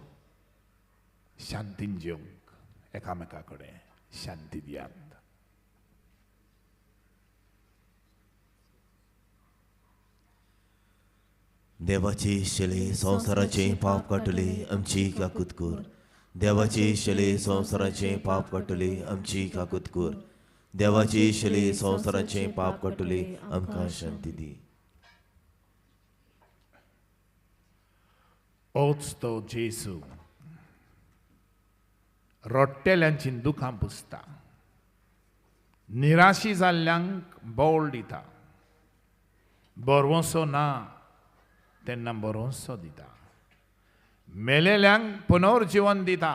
B: शांतीन जेवंक एकामेका कडेन शांती दियात.
A: देवाची शिले संवसाराचे पाप काडटले आमची काकूत कर. देवाची शली संवसाराचें पाप काडटली आमची काकूत कर. देवाची शली संवसाराचें पाप काडटली आमकां शांती दी.
B: ओच तो जेजू रडटेल्यांची दुखां पुसता, निराशी जाल्ल्यांक बोळ दिता, बरवंसो ना तेन्ना बरवंसो दिता, मेलेल्यांक पुनर्जिवन दिता.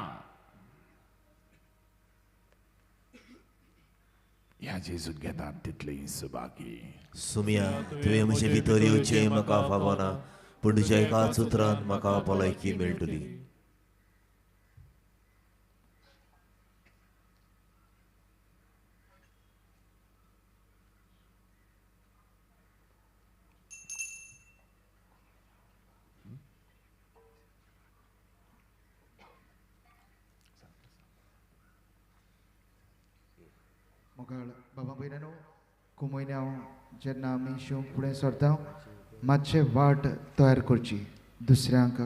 B: ह्या जेजूक घेतात तितलें सुभागी.
A: सुमिया, तुवें म्हजे भितर येवचें म्हाका फावना, पूण तुज्या एकाच उतरान म्हाका भलायकी मेळटली.
K: मोगाळ बाबा भयणांनो, कुमयन्या जेन्ना आमी शिवंक फुडें सरता मातशें वाट तयार करची, दुसऱ्यांक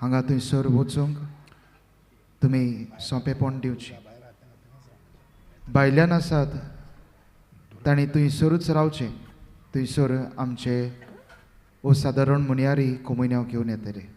K: हांगा थंयसर वचूंक तुमी सोंपेपण दिवची. भायल्यान आसात तांणी थंयसरूच रावचें, थंयसर आमचे सादारण मुनियारी कुमयन्यांव घेवन येतले.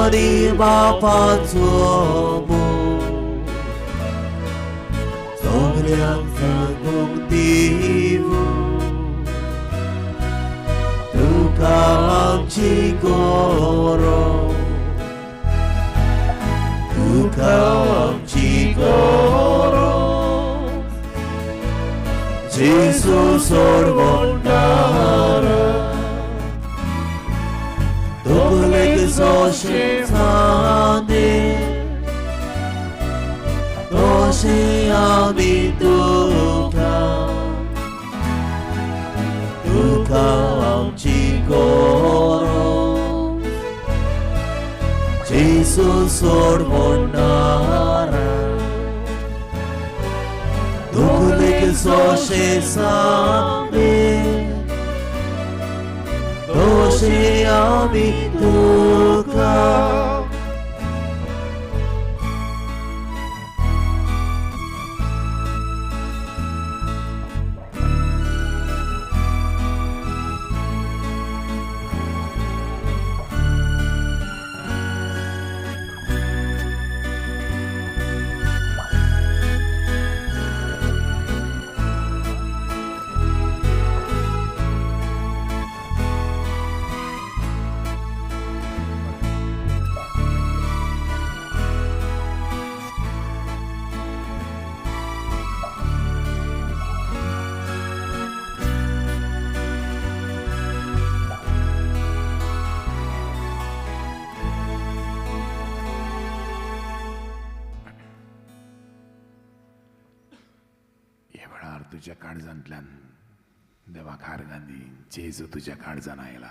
A: आनी बापाचो मोग सगल्यांक सांगूंक दिवूं तुका आमची गरज तुका आमची गरज जेजू सोडवणारा तकलेक जशें सांदे तशें आमी तुका तुका आमची गरज जेजू सोडवणारा तकलेक जशें सांदे तशें आमी तुका.
B: तुज्या काळजांतल्यान देवाक हारगां दी. जेजू तुज्या काळजान आयला,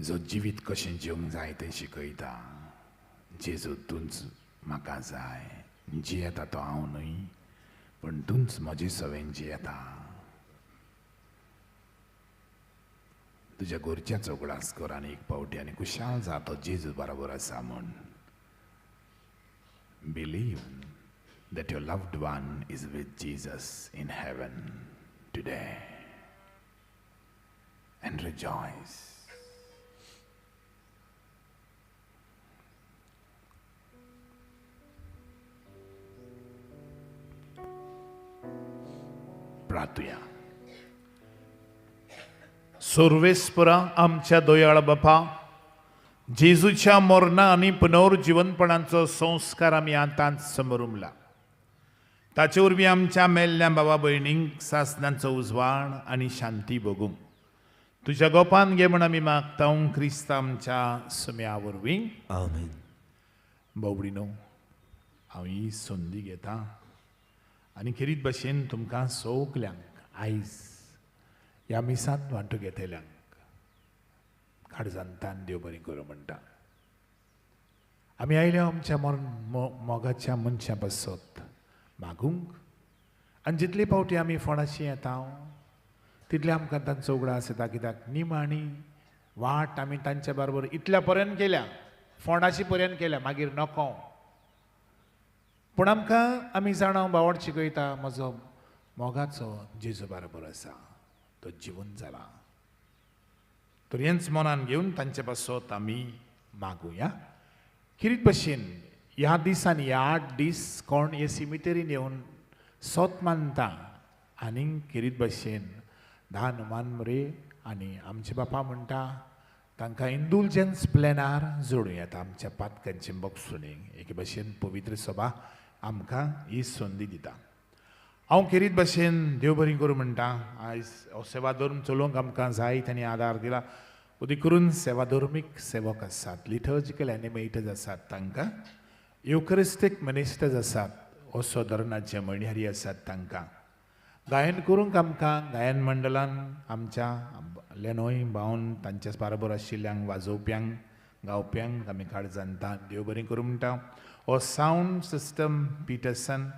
B: जो जिवीत कशें जिवंक जाय तें शिकयता. जेजू तूंच म्हाका जाय, जियेता तो हांव न्हय पूण तूंच म्हजे सवेन जियेता. तुज्या गोरच्याचो उगडास कर आनी एक पावटी आनी खुशाल जा, तो जेजू बरोबर आसा म्हूण. Believe that your loved one is with Jesus in heaven today and rejoice. प्रार्थुया.
L: सर्वेस्परा आमच्या दयाळ बापा, जेजूच्या मरणा आनी पुनर्जिवनपणाचो संस्कार आमी आतांच समरुमला. ताचे वरवीं आमच्या मेल्ल्या बाबा भयणींक सासनांचो उजवाड आनी शांती भोगूंक तुज्या गोपान घे म्हण आमी मागता क्रिस्त आमच्या सुम्या वरवीं.
A: आमेन.
B: बावडीनो, हांव ही संदी घेता आनी खेरीत भशेन तुमकां सगल्यांक आयज ह्या मिसांत वांटो घेतल्यांक काळजांतान देव बरें करूं म्हणटा. आमी आयल्या आमच्या मोगाच्या मनशां पासत मागूंक आनी जितले फावटी आमी फोंडाशी येता तितले आमकां तांचो उगडास येता, कित्याक निमाणी वाट आमी तांच्या बरोबर इतल्या पर्यंत केल्या, फोंडाशी पर्यंत केल्या, मागीर नको. पूण आमकां आमी जाणा बावड शिकयता म्हजो मोगाचो जेजू बरोबर आसा, तो जिवन जाला. तर हेंच मनान घेवन तांचे पासत आमी मागुया. खेरीत भशेन ह्या दिसांनी ह्या 8 दीस कोण हे सिमितेरीन येवन सोत मानता आनी खेरीत भशेन 10 नुमान आनी आमचे बापा म्हणटा तांकां इंडुलजन्स प्लॅनार जोडूं येता आमच्या पातकांचे बक्षुणीक. एके भशेन पवित्र सभा आमकां ही संदी दिता. हांव खेरीत भशेन देव बरी करूं म्हणटा. आयज हो सेवा धर्म चलोवंक आमकां जाय तांणी आदार दिला. उदी करून सेवा धर्मीक सेवक आसात, लिटर्जिकल एनिमेटर्स आसात, तांकां युकरिस्टीक मिनिस्टर्स आसात, असो धरणाचे म्हणयारी आसात, तांकां गायन करूंक आमकां गायन मंडळान आमच्या लेनोय भावन तांच्या बरोबर आशिल्ल्यांक वाजोवप्यांक गावप्यांक आमी काळजांतान देव बरें करूं म्हणटा. हो सावंड सिस्टम पिटरसन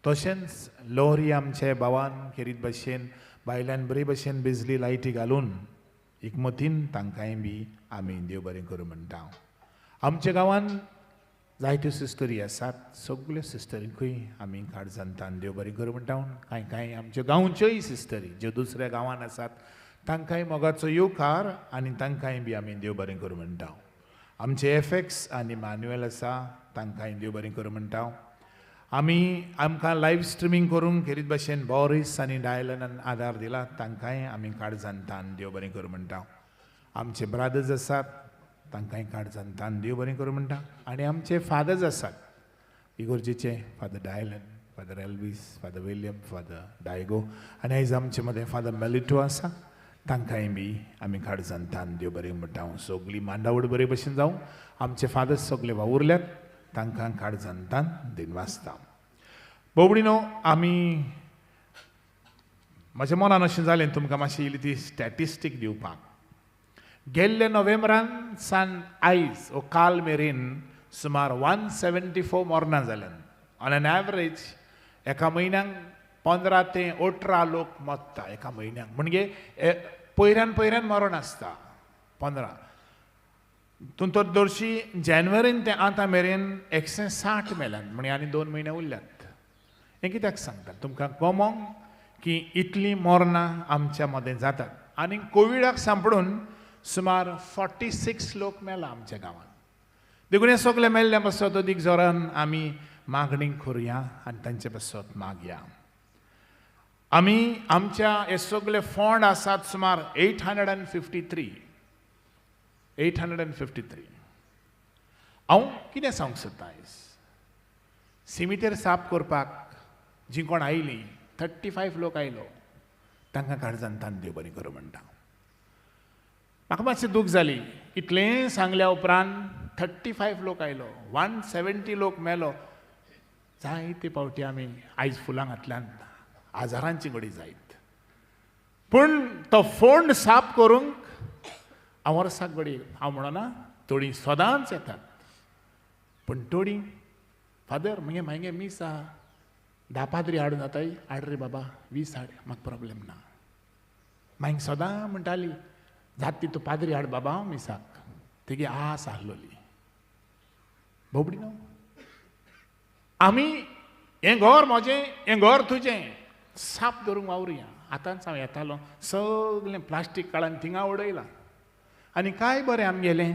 B: तशेंच लोरी आमचे भावान खेरीत भशेन भायल्यान बरे भशेन बिजली लायटी घालून एकमतीन तांकांय बी आमी देव बरें करूं म्हणटा. आमच्या गांवान जायत्यो सिस्टरी आसात, सगल्यो सिस्टरींकूय आमी काळजांतान देव बरें करूं म्हणटा. कांय कांय आमच्यो गांवच्योय सिस्टरी ज्यो दुसऱ्या गांवान आसात तांकांय मोगाचो येवकार आनी तांकांय बी आमी देव बरें करूं म्हणटा. आमचे एफएक्स आनी मान्युएल आसा तांकांय देव बरें करूं म्हणटा. आमी आमकां लायव्ह स्ट्रिमींग करूंक खेरीत भाशेन बॉरीस आनी डायलनान आदार दिला तांकांय आमी काळजान तान देव बरें करूं म्हणटा. आमचे ब्रादर्स आसात तांकांय काळजान तान देव बरें करूं म्हणटा. आनी आमचे फादर्स आसात इगोर्जेचे Father Dylan, Father Elvis, Father William, Father Diego आनी आयज आमचे मदें फादर मेलिटो आसा तांकांय बी आमी काळजान तान देव बरें म्हणटा. सगळी मांडावळ बरे भशेन जावं. आमचे फादर्स सगळे वावुरल्यात तांकां काळजान तान दिनवासता. बोबडीनो आमी म्हज्या मनान अशें जालें तुमकां मातशी इल्ली ती स्टॅटिस्टीक दिवपाक. गेल्ले नोव्हेंबरान सान आयज ओ काल मेरेन सुमार 174 मरणां जाल्यात. ऑन एन एवरेज एका म्हयन्याक 15 ते 18 लोक मरता एका म्हयन्याक, म्हणजे पयऱ्यान पयऱ्यान मरण आसता 15. तूं तर दर्शी जानेवारीन ते आतां मेरेन 160 मेल्यात, म्हणजे आनी 2 म्हयने उरल्यात. हें कित्याक सांगता तुमकां कमोंक की इतलीं मरणां आमच्या मदें जातात. आनी कोविडाक सांपडून सुमार 46 लोक मेला आमच्या गांवांत. देखून हे सगळे मेल्ल्या पासत अदीक जोरान आमी मागणी करुया आनी तांचे पासत मागया. आमी आमच्या हे सगळे फंड आसात सुमार 853 853. हांव कितें सांगूंक सोदतां आयज, सिमितेर साफ करपाक जीं कोण आयलीं 35 लोक आयलो तांकां काळजान तान देव बरें करूं म्हणटा. म्हाका मातशें दूख जाली इतलें सांगल्या उपरांत 35 लोक आयलो, 170 लोक मेलो. जायते फावटी आमी आयज फुलां घातल्यान हजारांची घडी जायत, पूण तो फोंड साफ करूंक हांव वर्साक घडी हांव म्हणना थोडीं सदांच येतात, पूण थोडीं फादर मगे मागे मीस आहा 10 पाद्री हाडून जाताय, हाड रे बाबा 20 हाड, म्हाका प्रॉब्लेम ना. मागीर सदां म्हणटाली जात ती तूं पाद्री हाड बाबा हांव मिसाक, तेगी आस आहलोली. बोबडी न्हू आमी हें घर म्हजें हें घर तुजें साफ धरूंक वावरुया. आतांच हांव येतालो सगळें प्लास्टीक काळान थिंगा उडयलां आनी काय बरें आमगेलें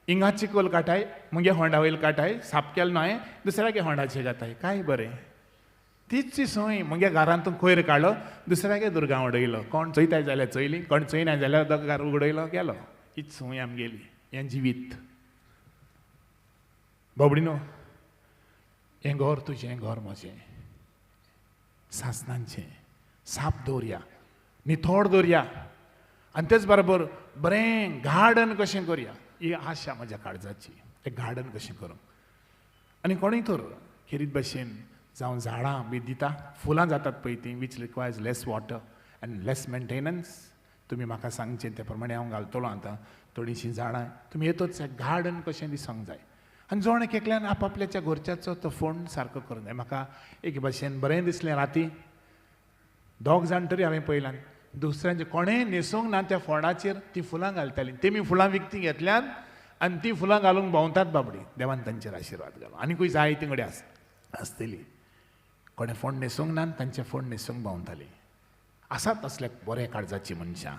B: हिंगा चिकोल काटाय मुगे होंडा वयल काटाय साफ केलो न्हय दुसऱ्यागे होंडाचे घाताय, काय बरें. तीच संवय मुगे घरांतून कोयर काडलो दुसऱ्यागे दुर्गां उडयलो, कोण चोयताय जाल्यार चोयली, कोण चोयना जाल्यार घर उडयलो गेलो. हीच संवय आमगेली, हें जिवीत. बाबडी न्हू हें घर तुजें हें घर म्हजें सासणांचें साफ दवरया, नितळ दवरया आनी तेच बरोबर बरें गार्डन कशें करया ही आशा म्हज्या काळजाची. एक गार्डन कशें करूंक आनी कोणूय तर खेरीत भाशेन जावं झाडां बी दिता, फुलां जातात पळय तीं, which requires less water and less maintenance. तुमी म्हाका सांगचें ते प्रमाणे हांव घालतलो आतां थोडीशीं झाडां. तुमी येतच गार्डन कशें दिसूंक जाय आनी जण एक एकल्यान आपआपल्याच्या घरच्याचो तो फोंड सारको करूंक जाय. म्हाका एक भाशेन बरें दिसलें राती 2 जाण तरी हांवें पळयल्यान दुसऱ्यांचे कोणें न्हेसूंक ना त्या फोंडाचेर तीं फुलां घालतालीं. तेमी फुलां विकतीं घेतल्यान आनी तीं फुलां घालूंक भोंवतात बाबडी. देवान तांचेर आशिर्वाद घालूं. आनीकूय जायतीं कडेन आसतली कोणें फोंड न्हेसूंक ना तांचे फोंड न्हेसूंक भोंवतालीं. आसात असले बरे काळजाचीं मनशां.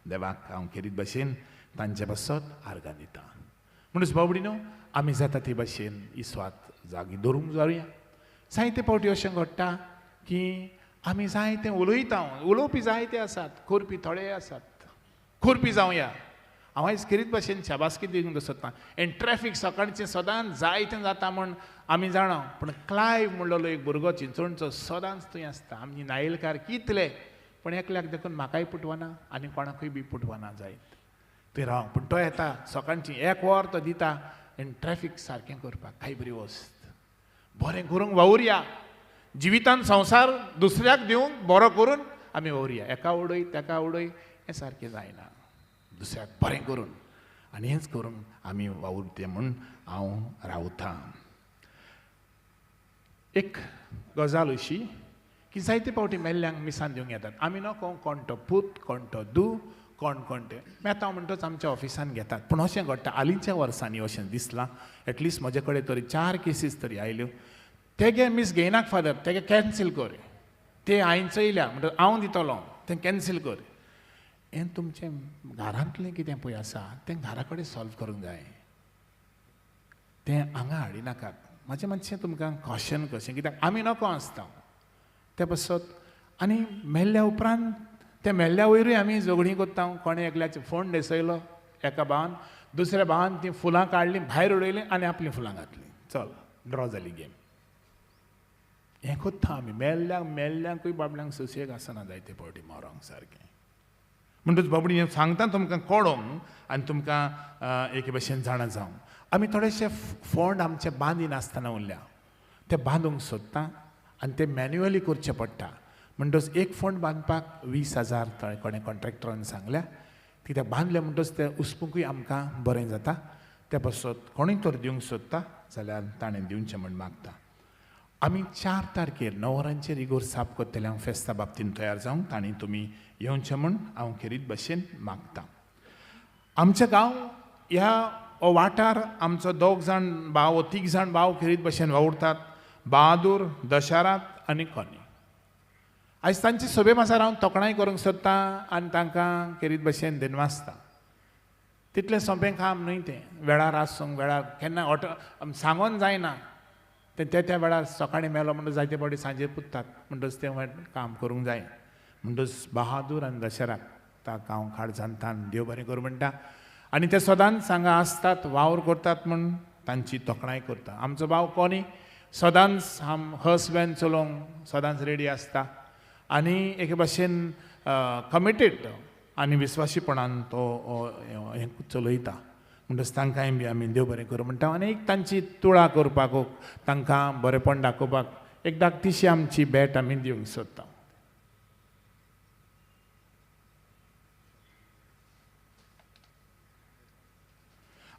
B: देवाक हांव खेरीत भाशेन तांचे पासत आर्गां दिता. म्हणून बाबडी न्हू आमी जाता ते भाशेन ही स्वात जागी दवरूंक जावया. जायते फावटी अशें घडटा की आमी जायते उलयता, उलोवपी जायते आसात, करपी थोडे आसात. करपी जावया. हांव आयज खेरीत भाशेन शाबासकी दिवंक सोदतां. एन्ड ट्रॅफीक सकाळचें सदांच जायतें जाता म्हूण आमी जाणा, पूण क्लायव म्हणलेलो एक भुरगो चिंचोणचो सदांच थंय आसता. आमची नायलकार कितले, पूण एकल्याक देखून म्हाकाय पुटवना आनी कोणाकूय बी पुटवना जायत थंय राव. पूण तो येता सकाळची 1 वर तो दिता एन्ड ट्रॅफीक सारकें करपाक. काय बरी वस्त, बरें करूंक वावुरया. जिवितान संवसार दुसऱ्याक दिवंक बरो करून आमी वावुरया. एका उडय तेका उडय हें सारकें जायना. दुसऱ्याक बरें करून आनी हेंच करून आमी वावुरते म्हूण हांव रावतां. एक गजाल अशी की जायते फावटी मेल्ल्यांक मिसान दिवंक येतात. आमी नको कोण तो पूत, कोण तो दू, कोण कोण ते मेता म्हणटच आमच्या ऑफिसान घेतात. पूण अशें घडटा हालींच्या वर्सांनी अशें दिसलां. एटलिस्ट म्हजे कडेन तरी 4 केसीस तरी आयल्यो. तेगे मीस घेयनाक फादर, तेगे कॅन्सील कर, ते हांवें चोयल्या म्हणटच हांव दितलो, तें कॅन्सील कर. हें तुमचें घरांतलें कितें पळय आसा तें घरा कडेन सॉल्व करूंक जाय.
L: तें हांगा हाडिनाकात. म्हाजें मातशें तुमकां कॉशन कशें, कित्याक आमी नको आसता ते पासत. आनी मेल्ल्या उपरांत ते मेल्ल्या वयरूय आमी झगडीं करता. कोणें एकल्याचे फोण न्हेसयलो एका भावान, दुसऱ्या भावान तीं फुलां काडलीं भायर उडयलीं आनी आपलीं फुलां घातलीं, चल ड्रॉ जाली गेम. हें करता आमी. मेल्ल्यांक मेल्ल्यांकूय बाबल्यांक सुशेग आसना जायते फावटी मरोंक सारकें. म्हणटच बाबडी हें सांगता तुमकां कळोंक आनी तुमकां एके भशेन जाणा जावंक. आमी थोडेशे फोंड आमचे बांदिनासतना उरल्या, ते बांदूंक सोदता आनी ते मॅन्युअली करचे पडटा. म्हणटच एक फोंड बांदपाक 20,000 कोणें कॉन्ट्रॅक्टरान सांगल्या, कित्याक बांदलें म्हणटच तें उसपुकूय आमकां बरें जाता. ते पासत कोणूय तर दिवंक सोदता जाल्यार ताणें दिवचें म्हूण मागता. आमी 4 तारखेर 9 वरांचेर इगोर साफ करतले. हांव फेस्ता बाबतीन तयार जावंक तांणी तुमी येवचें म्हूण हांव खेरीत भशेन मागता. आमच्या गांव ह्या हो वाठार आमचो 2 जाण भाव 3 जाण भाव खेरीत भशेन वावुरतात, बहादूर, दशरथ आनी कोनी. आयज तांची सभे मासार हांव तोखणाय करूंक सोदता आनी तांकां खेरीत भशेन दिनवासता. तितलें सोंपें काम न्हय तें, वेळार आसूंक वेळार केन्ना ऑटो सांगोन जायना तें त्या त्या वेळार सकाळीं मेलो म्हणटच जायते फावटी सांजेर पुत्तात, म्हणटच तें काम करूंक जाय. म्हणटच बहादूर आनी दशराक ताका हांव काळजान तान देव बरें करूं म्हणटा. आनी ते सदांच हांगा आसतात, वावर करतात म्हूण तांची तोखणाय करता. आमचो भाव कोनी सदांच आम हर्स वॅन चलोवंक सदांच रेडी आसता आनी एके भाशेन कमिटेड आनी विस्वाशीपणान तो हें चलयता. म्हणटच तांकांय बी आमी देव बरें करूं म्हणटा. आनी एक तांची तुळा करपाक, तांकां बरेंपण दाखोवपाक एक धाकटीशी आमची भेट आमी दिवंक सोदता.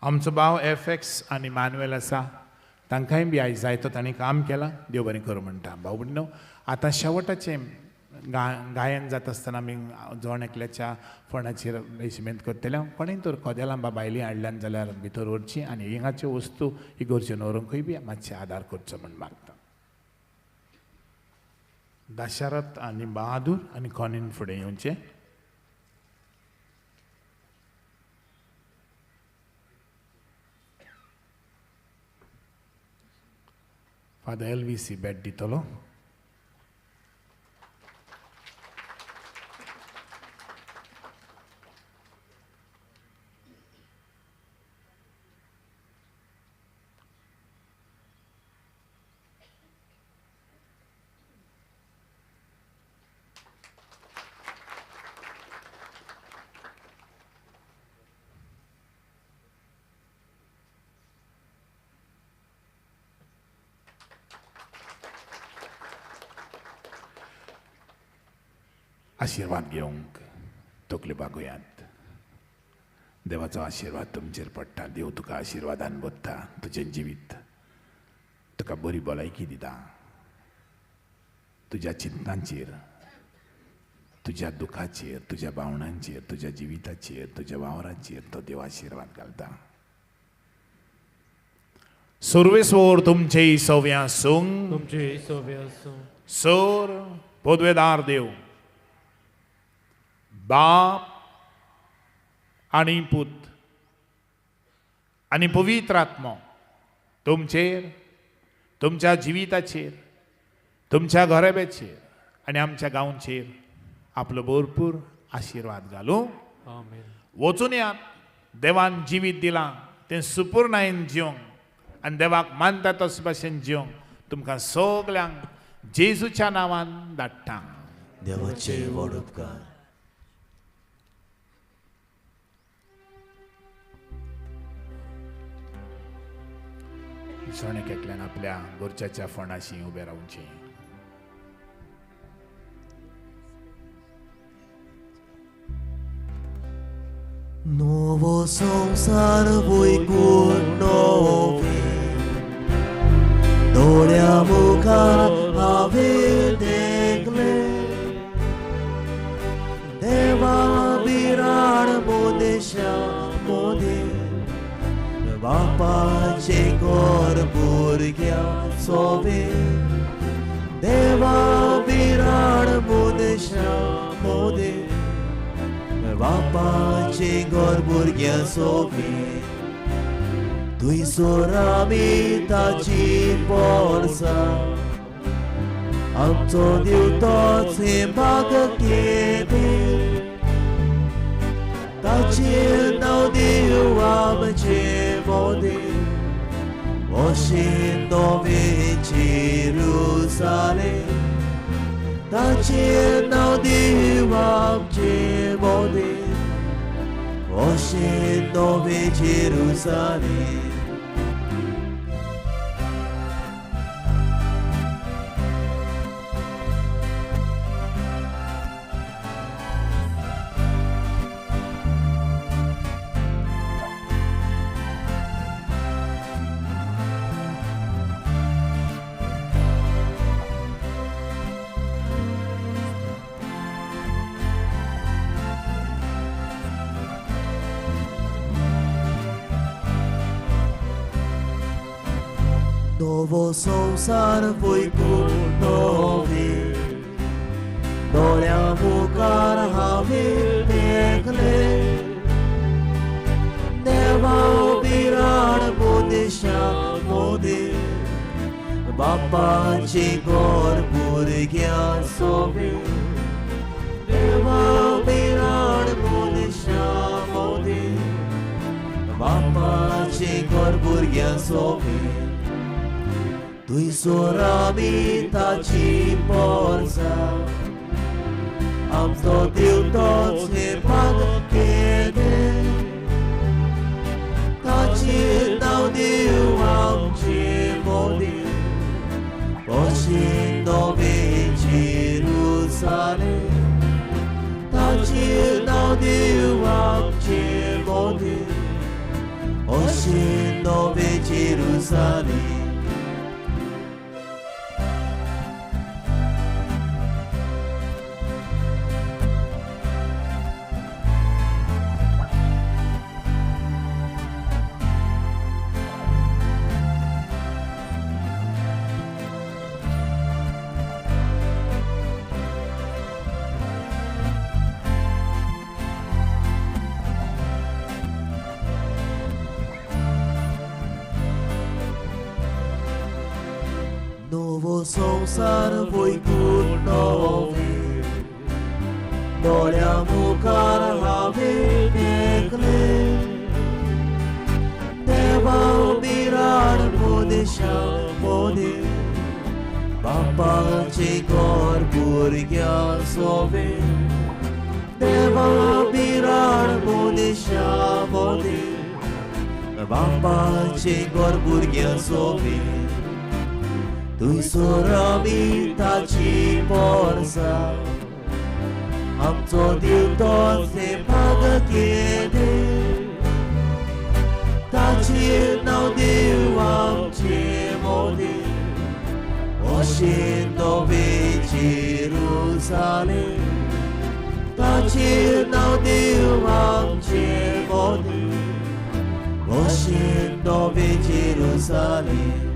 L: आमचो भाव एफ एक्स आनी मानुएल आसा, तांकांय बी आयज जायतो तांणी काम केलां, देव बरें करूं म्हणटा. भाव भयणीनो, आतां शेवटाचें गायन जाता आसतना आमी जण एकल्याच्या फोणाचेर रेजिमेंत करतले. कोणें तर कदेलां बा बायलीं हाडल्यान जाल्यार भितर व्हरची आनी हिंगाच्यो वस्तू इगोर्जेन व्हरूंकूय बी मातशें आदार करचो म्हूण मागता. दशरथ आनी बहादूर आनी कोनीन फुडें येवचें. फादर एलवीसी भेट दितलो. आशिर्वाद घेवंक तकल्यो बागोयात. देवाचो आशिर्वाद तुमचेर पडटा. देव तुका आशिर्वादान भरता, तुजें जिवीत तुका बरी भलायकी दिता, तुज्या चिंतनांचेर, तुज्या दुखाचेर, तुज्या भावनांचेर, तुज्या जिविताचेर, तुज्या वावराचेर तो देव आशिर्वाद घालता. सर्वेस्वर तुमचे सव्या आसूं,
M: तुमचे सव्या आसूं.
L: सर पदवेदार देव बाप आनी पूत आनी पवित्र आत्मो तुमचेर, तुमच्या जिविताचेर, तुमच्या घराब्याचेर आनी आमच्या गांवचेर आपलो भरपूर आशिर्वाद घालूं. वचून यात, देवान जिवीत दिलां तें सुपूर्णायेन जिवंक आनी देवाक मानता तशे भाशेन जिवंक तुमकां सगल्यांक जेजूच्या नांवान धाडटा.
A: देवाचे व्हड उपकार.
L: जण एकल्यान आपल्या गोरच्याच्या फोंडाशी उबें रावचें.
A: नवो संवसार वैकून नवे दोळ्या मुखार हांवें देखलें, देवा बिराड मोदेशा मोदे बापाचें घर भुरग्यां सोबे, देवा बिराड मोदेशा मोदे बापाचें घर भुरग्यां सोबे. थंयसर आमी ताची पोरसां आमचो देव तोच हें केदें ताचें नांव देव आमचें मोदें अशें नवें जेरुसालेम ताचें नांव देव आमचें मोदें अशें नवें जेरुसालेम. Novo संवसार वयकून नवे दोळ्यां मुखार हांवें देखलें देवा बिराड मनीशां मोदें बापाचें घर भुरग्यां सोबें देवा बिराड मनीशां मोदें बापाचें घर भुरग्यां सोबें. थंयसर आमी ताची पोरसां आमचो देव तोच हें केदें ताचें नांव देव आमचें मोदें अशें नवें जेरुसालेम ताचें नांव देव आमचें मोदें अशें नवें जेरुसालेम. Novo संवसार वयकून नवें दोळ्यां मुखार हांवें देखलें देवा बिराड मनीशां मोदें बापाचें घर भुरग्यां सोबें देवा बिराड मनीशां मोदें बापाचें घर भुरग्यां सोबें. थंयसर आमी ताची पोरसां आमचो देव तोच हें केदें ताचें नांव देव आमचें मोदें अशें नवें जेरुसालेम ताचें नांव देव आमचें मोदें अशें नवें जेरुसालेम.